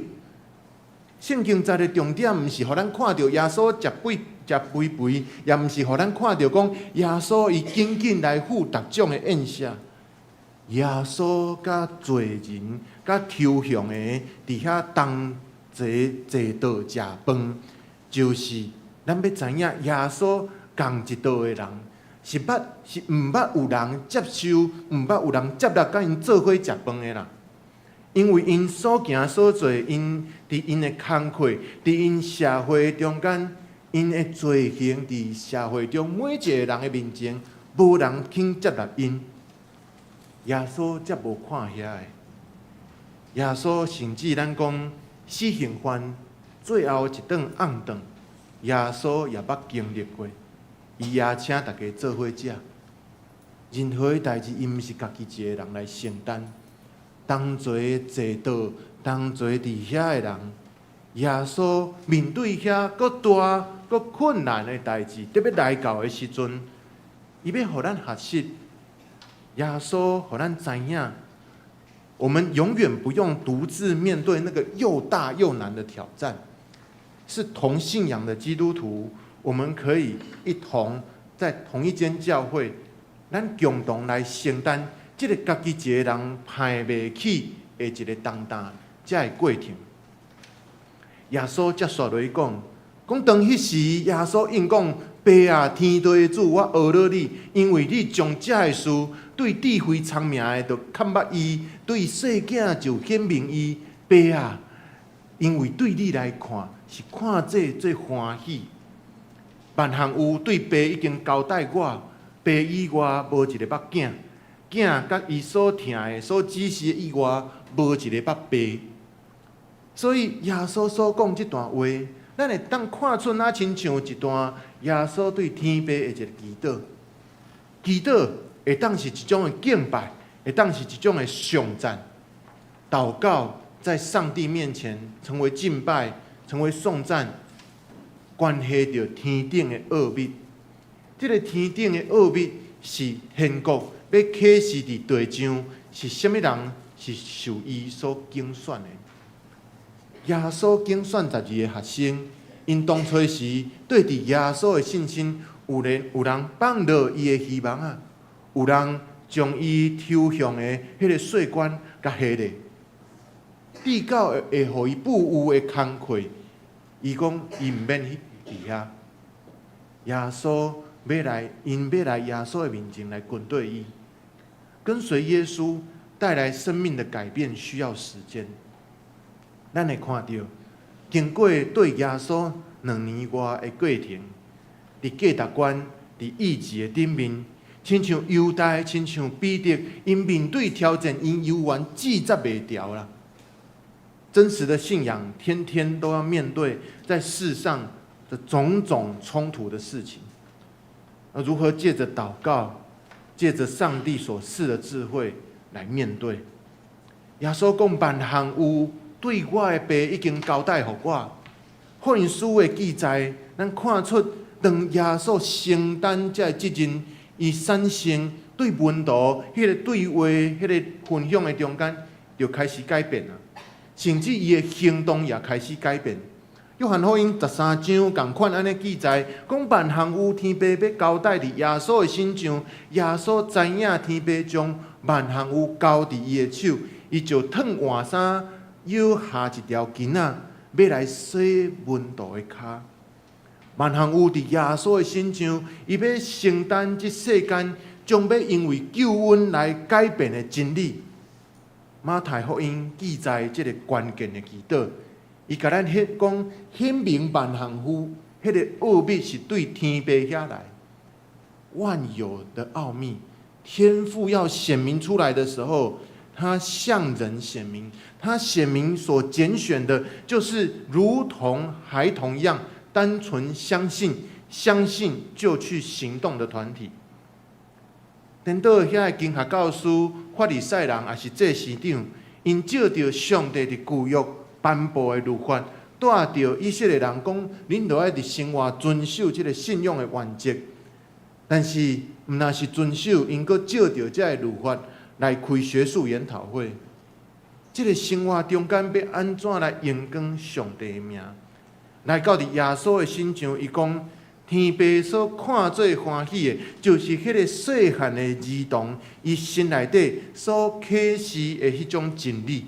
聖經節的重點，毋是予咱看著耶穌食肥食肥肥，也毋是予咱看著講耶穌伊緊緊來赴逐種的宴席。耶穌佮罪人、佮抽象的佇遐同齊坐桌食飯，就是咱欲知影耶穌仝一道的人，是捌是毋捌有人接受，毋捌有人接納佮𪜶做伙食飯的啦。因為𪜶所行所做，𪜶佇𪜶的工課，佇𪜶社會中間，𪜶 𪜶的罪行佇社會中每一個人的面前，無人肯接納𪜶。耶穌才無看遐个。耶穌甚至咱講死刑犯最後一頓暗頓，耶穌也捌經歷過，伊也請大家做伙食。任何的代誌，伊毋是家己一个人來承擔，同齊坐桌，同齊佇遐的人，耶穌面對遐閣大閣困難的代誌，特別來到的時陣，伊欲予咱學習，耶穌予咱知影，我們永遠不用獨自面對那個又大又難的挑戰，是同信仰的基督徒，我們可以一同在同一間教會，咱共同來承擔這個家己一個人攀袂起的一個重擔，這个過程。耶穌接續落去講，講當彼時，耶穌應講：爸啊，天地的主，我阿羅你，因為你將這个事對智慧聰明的就較捌伊，對細囝就顯明伊。爸啊，因為對你來看是看這做歡喜。萬項有對爸已經交代我，爸以外無一個捌囝，囝佮伊所疼的、所指示的以外，無一個捌爸。所以耶穌所講這段話，咱會當看出若親像一段耶穌對天父的一個祈禱。祈禱會當是一種的敬拜，會當是一種的頌讚。禱告在上帝面前成為敬拜，成為頌讚，關係著天頂的奧秘。這个天頂的奧秘是天國欲啟示佇地上，是啥物人是受伊所揀選的？耶穌揀選12個學生，𪜶當初時對佇耶穌的信心，有人放落伊的魚網仔，有人將伊抽象的彼个稅關共下咧，至到會予伊富有的工課，伊講伊毋免去佇遐。耶穌欲來，𪜶欲來耶穌的面前來跟隨伊，跟隨耶穌帶來生命的改變需要時間。咱會看著，經過對耶穌2年外的過程，佇價值觀、佇意志的頂面，親像猶大、親像彼得，𪜶面對挑戰，𪜶猶原掙扎袂牢啦。真實的信仰，天天都要面對在世上的種種衝突的事情。而如何借着禱告，借着上帝所賜的智慧來面對？耶穌講萬項有對我的爸已經交代予我。福音書的記載，咱看出當耶穌承擔這個責任，伊產生對門徒彼个對話、彼个分享的中間，就開始改變啦。甚至伊的行動也開始改變。約翰福音13章仝款按呢記載，講萬項有天父欲交代佇耶穌的身上，耶穌知影天父將萬項有交佇伊的手，伊就褪換衫，腰下一條巾仔，欲來洗門徒的跤。萬項有佇耶穌的身上，伊欲承擔這世間將欲因為救恩來改變的真理。馬太福音記載這个關鍵的祈禱，伊共咱顯講顯明萬項有，彼个奧秘是對天父遐來，萬有的奧秘，天父要顯明出來的時候，他向人顯明，他顯明所揀選的，就是如同孩童一樣，單純相信，相信就去行動的團體。顛倒遐个經學教師、法利賽人，抑是祭司長，𪜶照著上帝佇舊約頒布的律法，帶著以色列人講，恁著愛佇生活遵守這个信仰的原則。但是，毋但是遵守，𪜶閣照著這个律法來開學術研討會。這个生活中間欲按怎來榮光上帝的名？來到佇耶穌的身上，伊講天父所看做歡喜的，就是彼个細漢的兒童，伊心內底所啟示的彼種真理。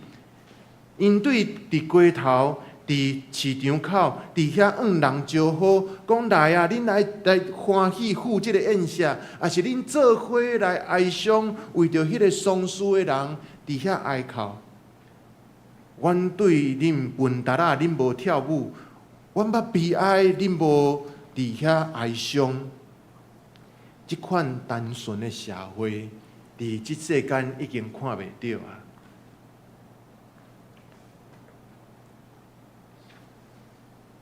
𪜶對佇街頭、佇市場口、佇遐向人招呼，講來啊，恁來來歡喜赴這个宴席，抑是恁做伙來哀傷，為著彼个喪事的人，佇遐哀哭。阮對恁分笛仔，恁無跳舞；阮捌悲哀，恁無佇遐哀傷。這款單純的社會，佇這世間已經看袂著啊！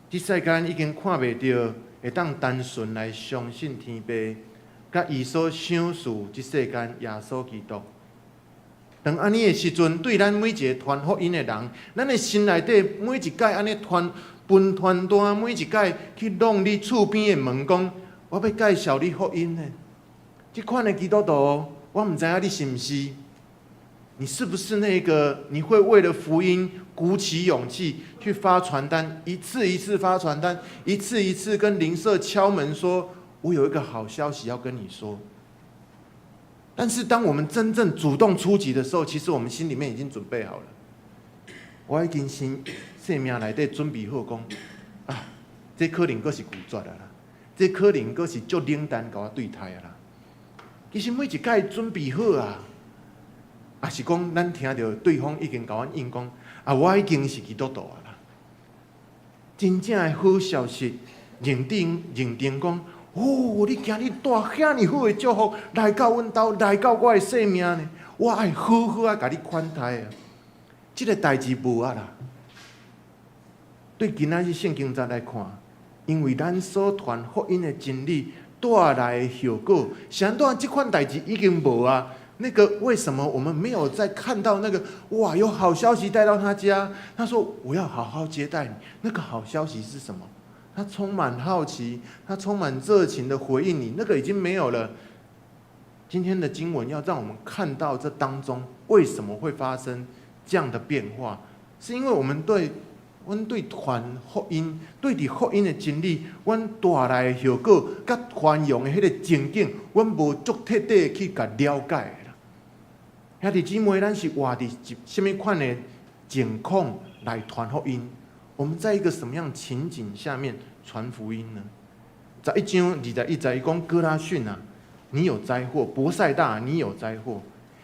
這世間已經看袂著會當單純來相信天父，佮伊所賞賜這世間耶穌基督。當按呢的時陣，對咱每一个傳福音的人，咱的心內底每一擺按呢傳分傳單，每一擺去弄你厝邊的門，講我欲介紹你福音呢。這款的基督徒，我毋知影你是毋是？你是不是那個你會為了福音鼓起勇氣去發傳單，一次一次發傳單，一次一次跟鄰舍敲門說，我有一個好消息要跟你說。但是當我們真正主動出擊的時候，其實我們心裡面已經準備好了。我已經先生命內底準備好講，啊，這可能閣是拒絕啊啦，這可能閣是足冷淡共我對待啊啦。其實每一擺準備好啊，抑是講咱聽著對方已經共阮應講，啊，我已經是基督徒啊啦。真正的好消息，認定認定講，哦，你今日帶遐爾好的祝福來到阮兜，來到我的生命呢，我愛好好仔共你款待啊！這个代誌無啊啦。對今仔日聖經節來看，因為咱所傳福音的真理帶來的後果，是按怎這款代誌已經無啊？那個為什麼我們沒有再看到那個？哇，有好消息帶到他家，他說我要好好接待你。那個好消息是什麼？他充滿好奇，他充滿熱情的回應你，那個已經沒有了。今天的經文要讓我們看到這當中為什麼會發生這樣的變化，是因為我們對阮對傳福音、對佇福音的真理，阮帶來的後果，佮傳揚的彼个情景，阮無足徹底去共了解啦。兄弟姊妹，咱是活佇啥物款的情況來傳福音？我們在一個什麼樣情景下面傳福音呢？11章21節，伊講哥拉汛啊，你有災禍；伯賽大，你有災禍。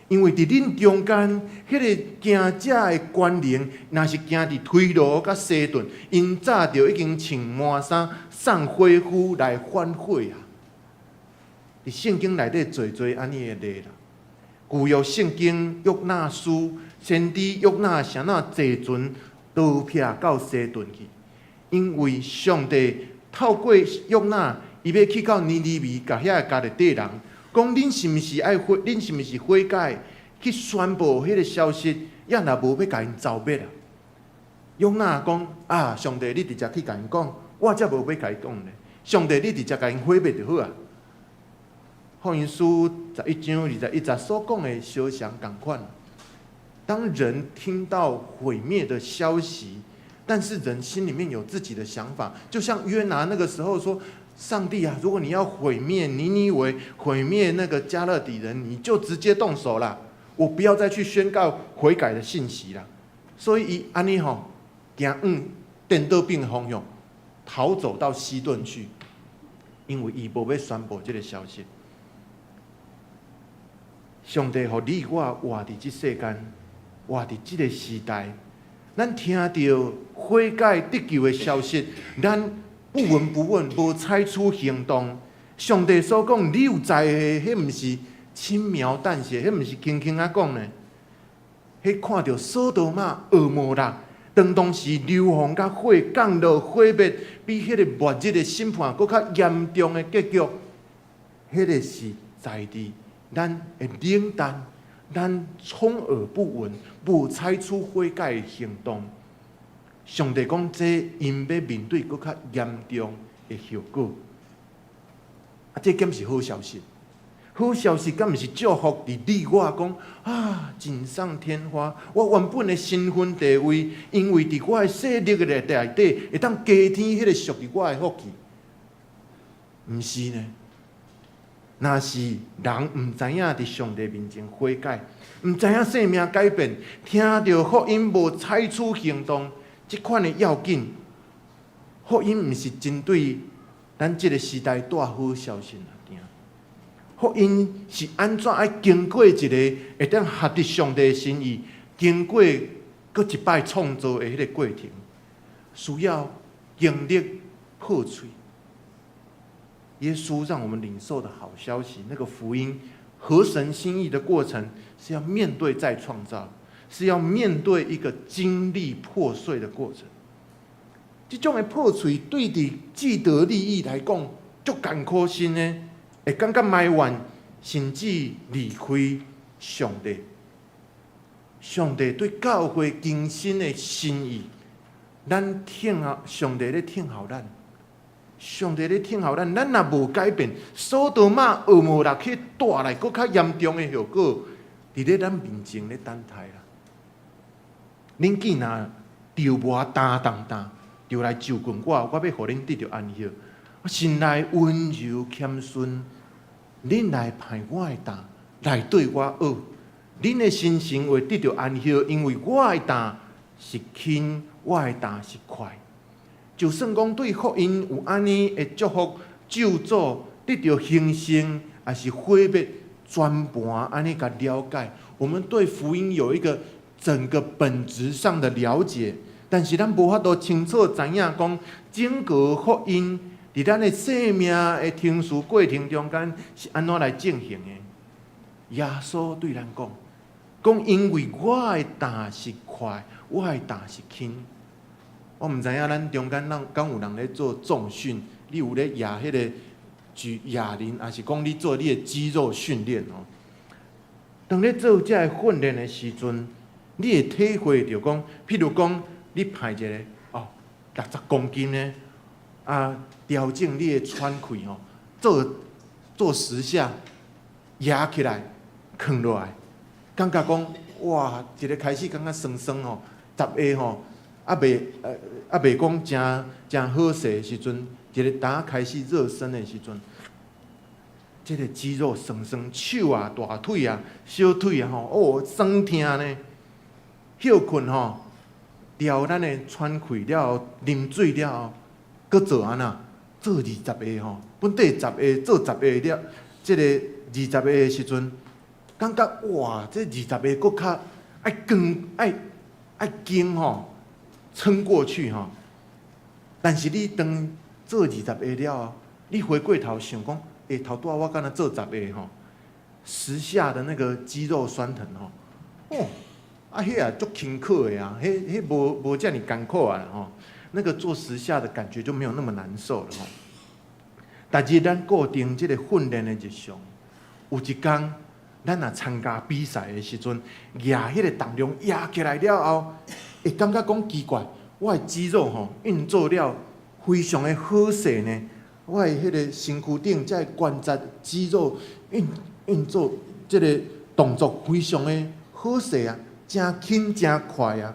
因為佇恁中間，彼个行者的權能，若是行佇推羅佮西頓，𪜶早就已經穿麻衫、送火烌來反悔啊！佇聖經內底濟濟按呢的例啦。舊約聖經約拿書，先知約拿是按怎坐船逃避到西頓去？因為上帝透過約拿，伊欲去到尼尼微，共遐个迦勒底人講：恁是毋是愛悔？恁是毋是悔改？去宣布彼个消息，抑若無欲共𪜶剿滅啊！約拿講：啊，上帝，你直接去共𪜶講，我才無欲共伊講咧。上帝，你直接共𪜶毀滅就好啊！福音書11章21節所講的相像仝款。當人聽到毀滅的消息，但是人心裡面有自己的想法，就像約拿那個時候說：上帝啊，如果你要毀滅尼尼微，毀滅那個迦勒底人，你就直接動手啦，我不要再去宣告悔改的信息啦。所以伊按呢吼，行往顛倒反方向，逃走到西頓去，因為伊無欲宣布這个消息。上帝予你我活佇這世間，活佇這个時代，咱聽著悔改得救的消息，咱不聞不問，無採取行動。上帝所講，你有災禍，彼毋是輕描淡寫，彼毋是輕輕仔講呢。彼看著所多瑪、蛾摩拉，當當時硫磺佮火降落毀滅，比彼个末日的審判閣較嚴重的結局，彼个是在佇咱的冷淡，咱充耳不聞，無採取悔改的行動。上帝講，這𪜶欲面對閣較嚴重的後果。啊，這敢是好消息？好消息敢毋是祝福佇你我講啊，錦上添花。我原本的身份地位，因為佇我的勢力的內底，會當加添彼个屬於我的福氣。毋是呢？若是人毋知影佇上帝面前悔改，毋知影生命改變，聽著福音無採取行動，這款的要緊，福音毋是針對咱這个時代帶好消息爾。福音是按怎愛經過一个會當合佇上帝心意，經過閣一擺創造的彼个過程，需要經歷破碎。耶穌讓我們領受的好消息，那個福音合神心意的過程，是要面對再創造，是要面對一個經歷破碎的過程。這種的破碎對佇既得利益來講，足艱苦心的，會感覺埋怨，甚至離開上帝。上帝對教會更新的心意，咱聽候上帝咧聽候咱，上帝咧聽候咱，咱若無改變，所多瑪俄摩拉去帶來閣較嚴重的後果，佇咧咱面前咧等待啦。恁既若著無擔重擔，就來就近我，我欲予恁得著安息。我心內溫柔謙遜，恁來背我的擔，來對我學。恁的心神會得著安息，因為我的擔是輕，我的擔是快。就算講對福音有按呢的祝福、咒詛，得著興盛，抑是毀滅，全盤按呢共了解。我們對福音有一個整個本質上的了解，但是咱無法度清楚知影講整個福音佇咱的生命的程序過程中間是按怎來進行的。耶穌對咱講，講因為我的擔是快，我的擔是輕。我毋知影咱中間人敢有人咧做重訓，你有咧舉彼個舉啞鈴，抑是講你做你的肌肉訓練哦？當你做這个訓練的時陣，你會體會著講，譬如講，你背一个哦60公斤的，啊，調整你的喘氣吼，做做10下，舉起來，囥落來，感覺講哇，一个開始感覺酸酸吼，十下吼，猶未講誠誠好勢的時陣，一个當開始熱身的時陣，這个肌肉酸酸，手啊、大腿啊、小腿啊吼，哦，酸疼呢。歇睏吼，調咱的喘氣了後，啉水了後，閣做按怎？做20下吼，本底十下做十下了，這個二十下的時陣，感覺哇，這二十下閣較愛扛愛愛撐吼，撐過去吼。但是你當做二十下了後，你回過頭想講，欸，頭拄仔我敢若做十下吼，10下的那個肌肉酸疼吼，哦，啊，彼也足輕巧的啊，彼彼無無遮爾艱苦啊吼，那個做十下的感覺就沒有那麼難受了吼。但是咱固定這個訓練的日常，有一工咱若參加比賽的時陣，舉彼個重量舉起來了後，會感覺講奇怪，我的肌肉吼運作了非常的好勢呢。我的彼個身軀頂這个關節肌肉運運作這個動作非常的好勢啊，誠輕誠快啊！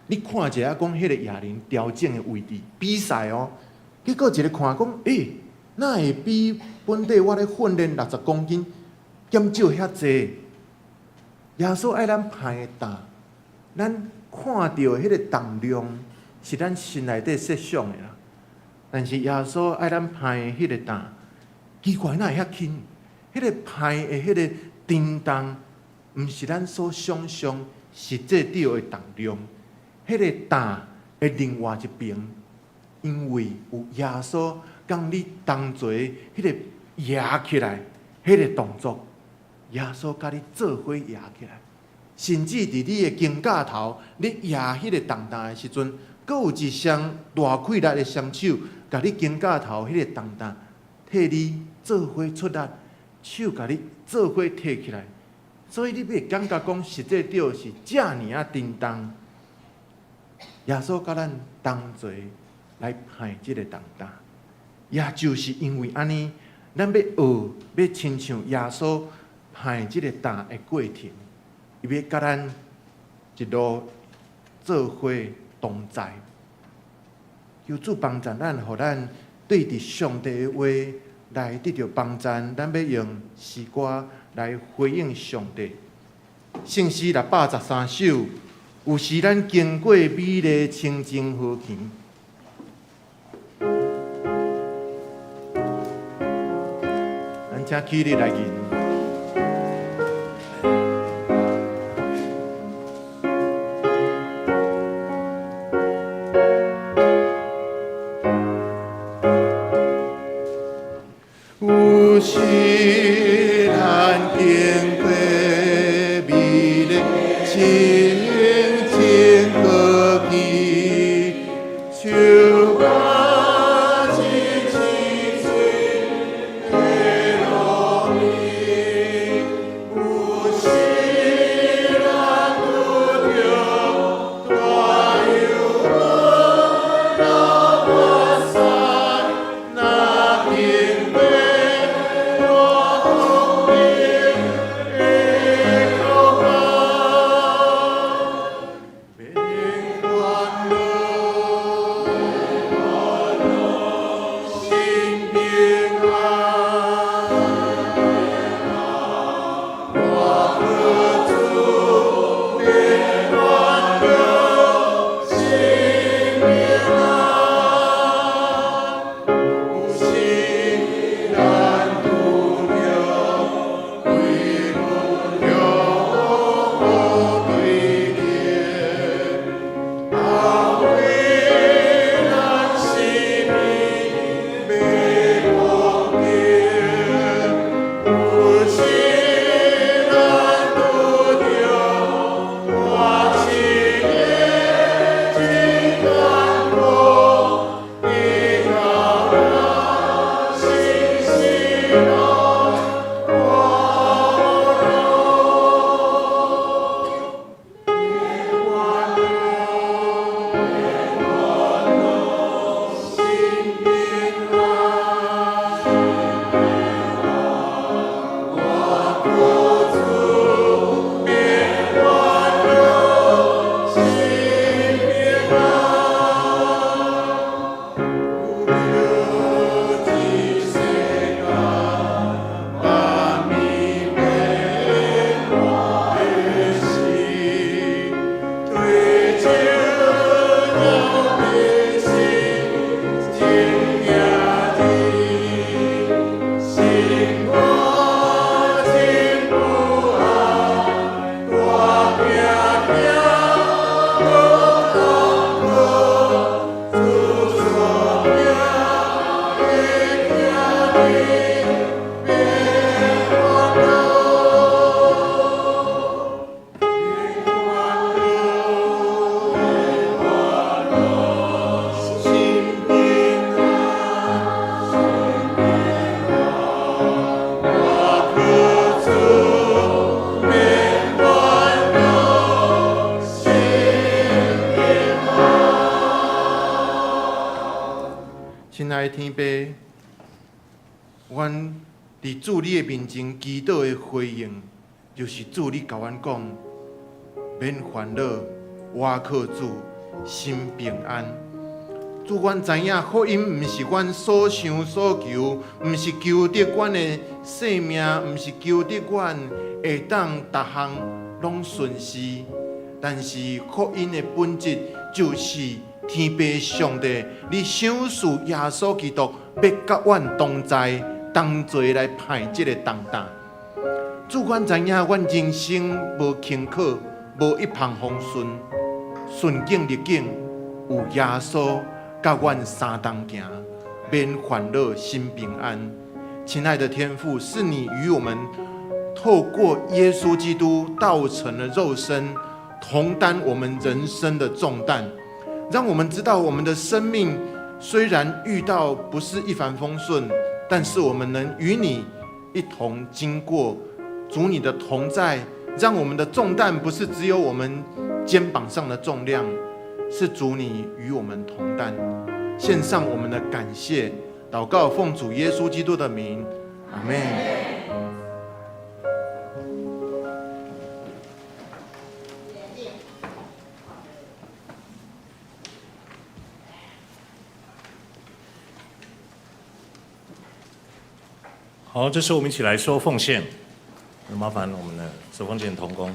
你看一下講彼個啞鈴調整的位置，比賽哦，結果一个看講，欸，哪會比本底我咧訓練60公斤減少遐濟？耶穌愛咱背的擔，咱看著彼個重量是咱心內底設想的啦。但是耶穌愛咱背的彼個擔，奇怪哪會遐輕？彼個背的彼個沉重，毋是咱所想象實際著的重量。彼個擔的另外一邊，因為有耶穌共你同齊，彼個舉起來，彼個動作，耶穌共你做伙舉起來，甚至佇你的肩胛頭，你舉彼個重擔的時陣，閣有一雙大氣力的雙手，共你肩胛頭彼個重擔，替你做伙出力，手共你做伙提起來，所以你會感覺講，實際著是遮爾仔沉重。耶穌佮咱同齊來背這个重擔，也就是因為按呢，咱欲學，欲親像耶穌背這个擔的過程，伊欲佮咱一路做伙同在。求主幫助咱，予咱對佇上帝的話來得著幫助，咱欲用詩歌來回應上帝。聖詩613首，有時咱經過美麗清靜河墘。咱請起立來吟。有時咱經過美麗清靜和平，樹木青青翠的路邊，有時咱拄著大憂鬱流目屎，若經過大光明的苦難，免煩惱，心平安。我靠主免煩惱，心平安。有時咱拄著危難對立，安慰咱生命欲光明。有時咱拄著大試煉真艱苦，依靠咱信心路活路。免煩惱，心平安。我靠主免煩惱，心平安。有這世間萬物變化的時，對酒了的心真驚人，生活真不安，大驚驚無通靠，主所行的行免煩惱，免煩惱，心平安。我靠主免煩惱，心平安。親愛的天父，阮佇主你的面前祈禱的回應，就是主你共阮講，免煩惱，倚靠主，心平安。主，阮知影福音毋是阮所想所求，毋是求得阮的性命，毋是求得阮會當逐項攏順遂。但是福音的本質就是天父上帝，你賞賜耶穌基督，欲佮阮同在，同齊來派這个重擔。主，阮知影阮人生無輕巧，無一帆風順，順境逆境，有耶穌佮阮相同行，免煩惱，心平安。親愛的天父，是你與我們透過耶穌基督道成了肉身，同擔我們人生的重擔，讓我們知道我們的生命雖然遇到不是一帆風順，但是我們能與你一同經過，主你的同在，讓我們的重擔不是只有我們肩膀上的重量，是主你與我們同擔。獻上我們的感謝，禱告奉主耶穌基督的名，阿們。好，這時候我們一起來說奉獻，麻煩我們的收奉獻同工。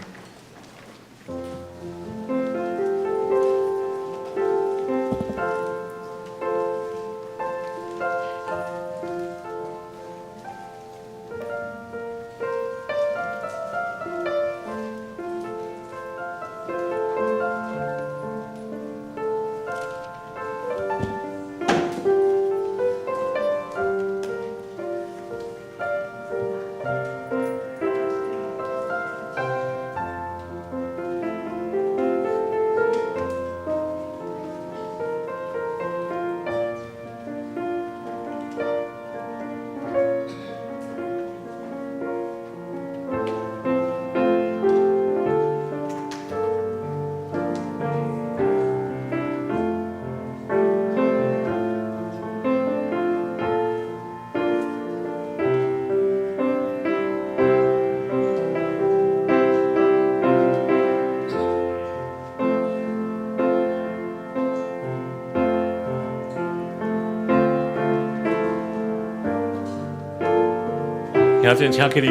兄弟請起立。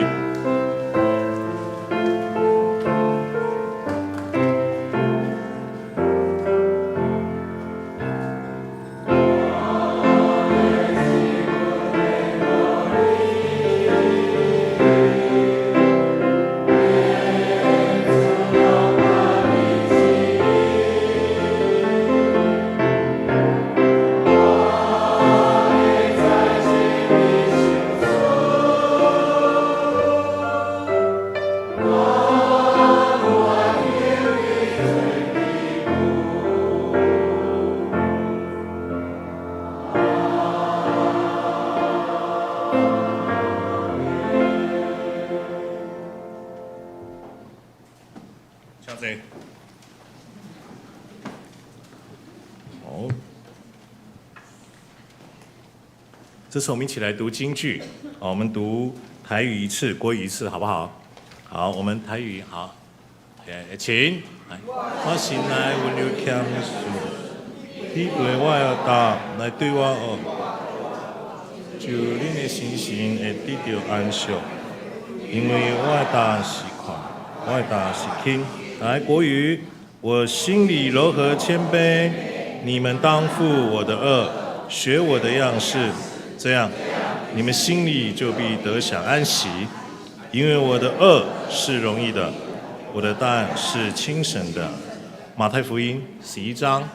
請坐。好，這次我們一起來讀經句，好，我們讀台語一次，國語一次，好不好？好，我們台語好，請。我心內溫柔謙遜，體會我的擔來對我學，就恁的心神會得著安息，因為我的擔是寬，我的擔是輕。來，國語，我心裡柔和謙卑，你們當負我的軛，學我的樣式，這樣你們心裡就必得享安息，因為我的軛是容易的，我的擔是輕省的。馬太福音11章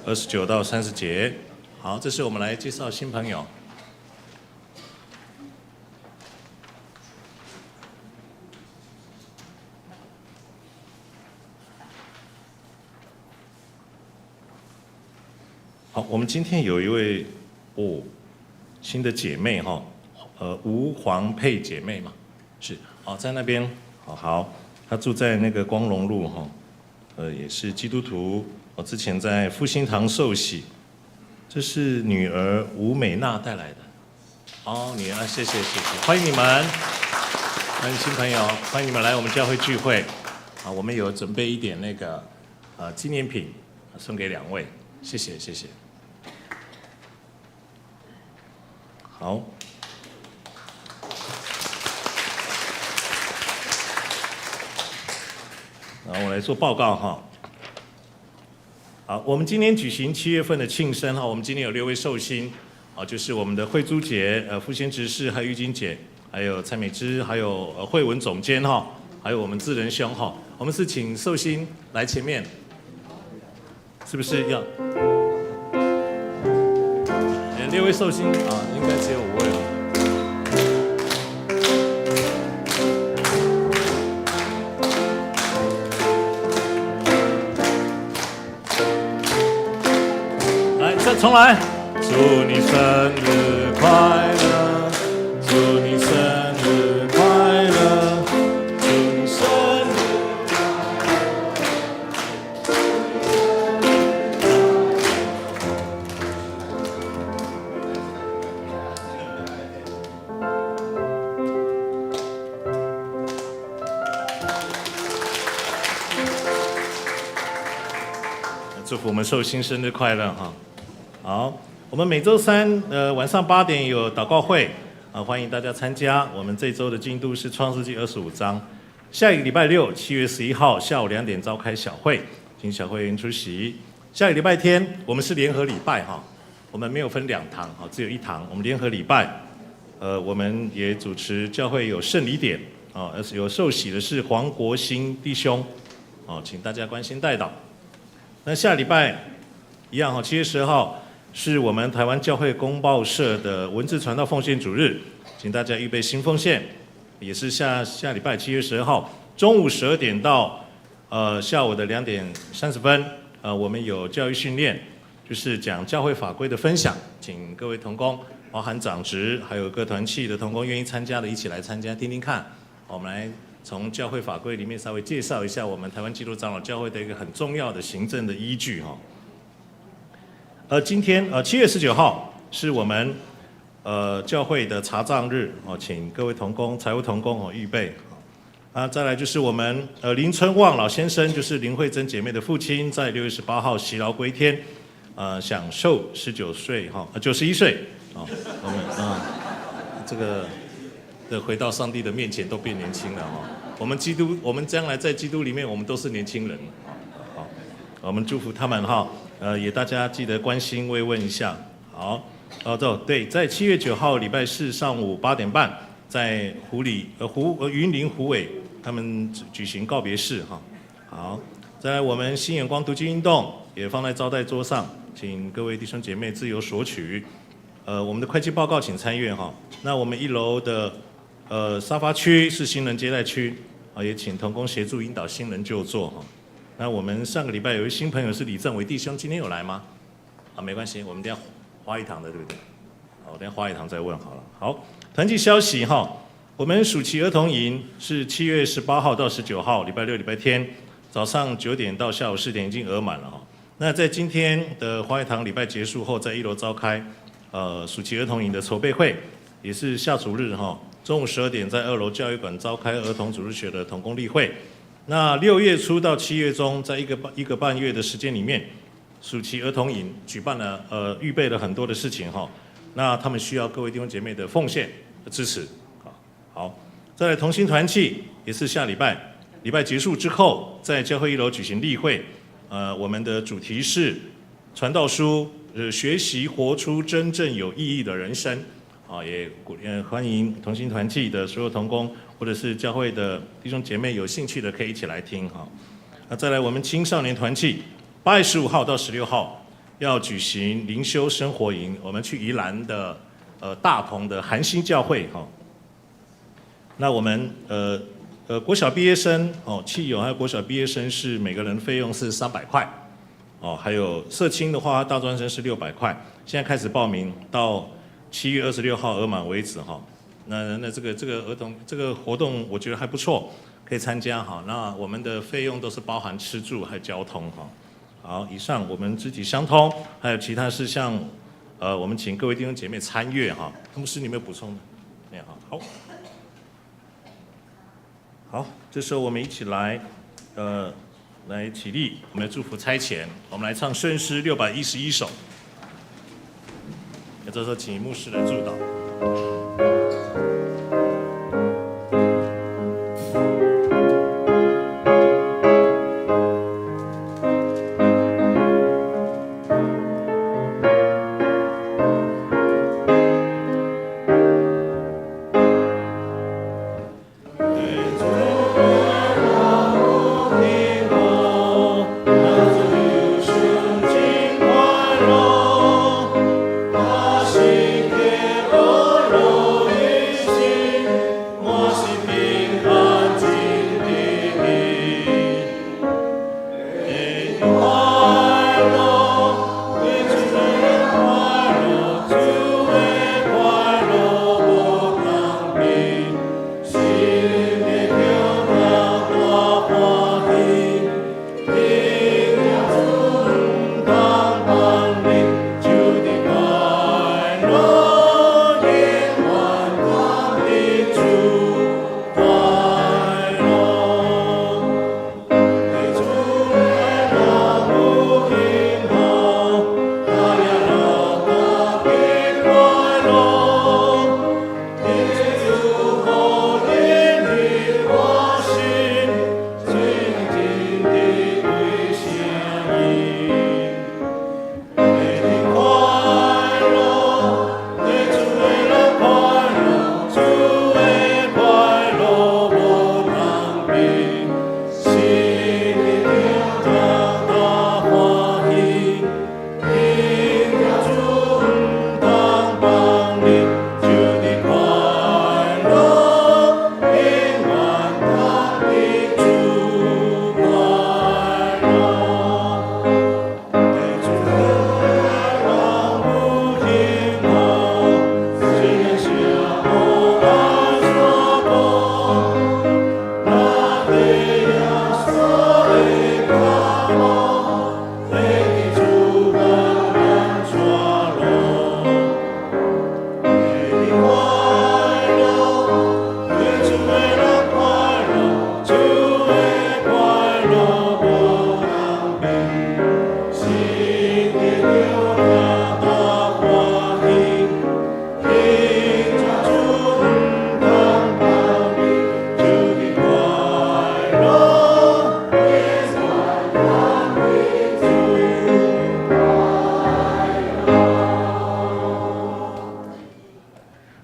29到30節。好，這是我們來介紹新朋友。好，我們今天有一位哦新的姐妹哈，吳黃佩姐妹嘛，是哦，在那邊，好好，她住在那個光榮路哈，也是基督徒，我之前在復興堂受洗，這是女兒吳美娜帶來的，哦，女兒，謝謝謝謝，歡迎你們，歡迎新朋友，歡迎你們來我們教會聚會，啊，我們有準備一點那個紀念品送給兩位。謝謝謝謝，好，然後我來做報告哈。好，我們今天舉行7月份的慶生哈，我們今天有6位壽星，啊，就是我們的慧珠姐、傅先執事，還有玉金姐，還有蔡美芝，還有慧文總監哈，還有我們智仁兄哈。我們是請壽星來前面。是不是要6位壽星啊？應該只有5位了。來，再重來。祝你生日快樂，祝你生日快樂，祝你生日。祝福我們壽星生日快樂哈！好，我們每週三晚上8點有禱告會啊，歡迎大家參加。我們這週的進度是創世記25章，下一個禮拜六7月11號下午2點召開小會，請小會員出席。下一個禮拜天我們是聯合禮拜哈，我們沒有分2堂哈，只有1堂，我們聯合禮拜。我們也主持教會有聖禮典啊，有受洗的是黃國興弟兄，哦，請大家關心代禱。那下禮拜一樣哈，7月10號是我們台灣教會公報社的文字傳道奉獻主日，請大家預備新奉獻。也是下下禮拜7月12號中午12點到下午的2點30分，我們有教育訓練，就是講教會法規的分享，請各位同工，包含長執，還有各團契的同工願意參加的，一起來參加聽聽看。我們來從教會法規裡面稍微介紹一下我們台灣基督長老教會的一個很重要的行政的依據哈。今天7月19號是我們教會的查賬日哦，請各位同工、財務同工哦預備。啊，再來就是我們林春旺老先生，就是林慧珍姐妹的父親，在6月18號喜勞歸天，享壽19歲哈，91歲啊。我們啊，這個的回到上帝的面前都變年輕了哈。我們基督，我們將來在基督裡面，我們都是年輕人。好，我們祝福他們哈。也大家記得關心慰問一下。好，哦，對，在7月9號禮拜四上午8點半，在湖里呃湖呃雲林湖尾，他們舉行告別式哈。好，再來我們新眼光讀經運動也放在招待桌上，請各位弟兄姐妹自由索取。我們的會計報告請參閱哈。那我們一樓的沙發區是新人接待區，啊，也請同工協助引導新人就座哈。那我們上個禮拜有一位新朋友是李正偉弟兄，今天有來嗎？啊，沒關係，我們等下花一堂的，對不對？好，等下花一堂再問好了。好，團契消息哈，我們暑期兒童營是7月18號到19號，禮拜六、禮拜天，早上9點到下午4點已經額滿了哈。那在今天的花一堂禮拜結束後，在一樓召開暑期兒童營的籌備會，也是下主日哈，中午12點在二樓教育館召開兒童主日學的同工例會。那6月初到7月中，在一個半月的時間裡面，暑期兒童營舉辦了，預備了很多的事情哈。那他們需要各位弟兄姐妹的奉獻支持。好，再來同心團契也是下禮拜，禮拜結束之後，在教會一樓舉行例會。我們的主題是傳道書，學習活出真正有意義的人生。啊，也鼓歡迎同心團契的所有同工，或者是教會的弟兄姐妹有興趣的，可以一起來聽哈。那再來，我們青少年團契8月15號到16號要舉行靈修生活營，我們去宜蘭的大同的韓新教會哈。那我們國小畢業生哦，契友還有國小畢業生是每個人費用是300塊哦，還有社青的話，大專生是600塊。現在開始報名到7月26號額滿為止哈。那這個兒童這個活動，我覺得還不錯，可以參加哈。那我們的費用都是包含吃住還有交通哈。好，以上我們肢體相通，還有其他事項，我們請各位弟兄姐妹參閱哈。牧師，你有沒有補充的？沒有哈。好，好，這時候我們一起來，來起立，我們來祝福差遣，我們來唱聖詩611首。那這時候請牧師來祝禱。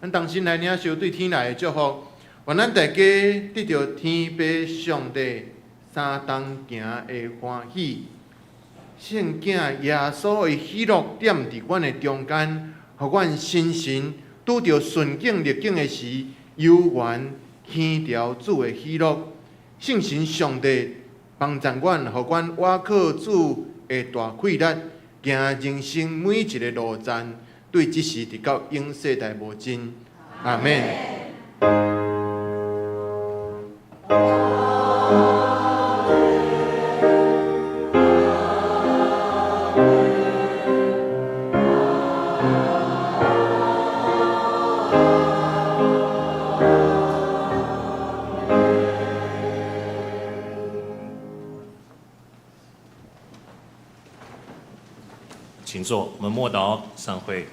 咱同心來領受對天來的祝福，願咱大家得著天父上帝相同行的歡喜。聖囝耶穌的喜樂踮佇阮的中間，予阮心神拄著順境逆境的時，猶原牽牢主的喜樂。聖神上帝幫助阮，予阮倚靠主的大氣力，行人生每一个路程，對這時直到永世代無盡。阿們。請坐，我們默禱散會。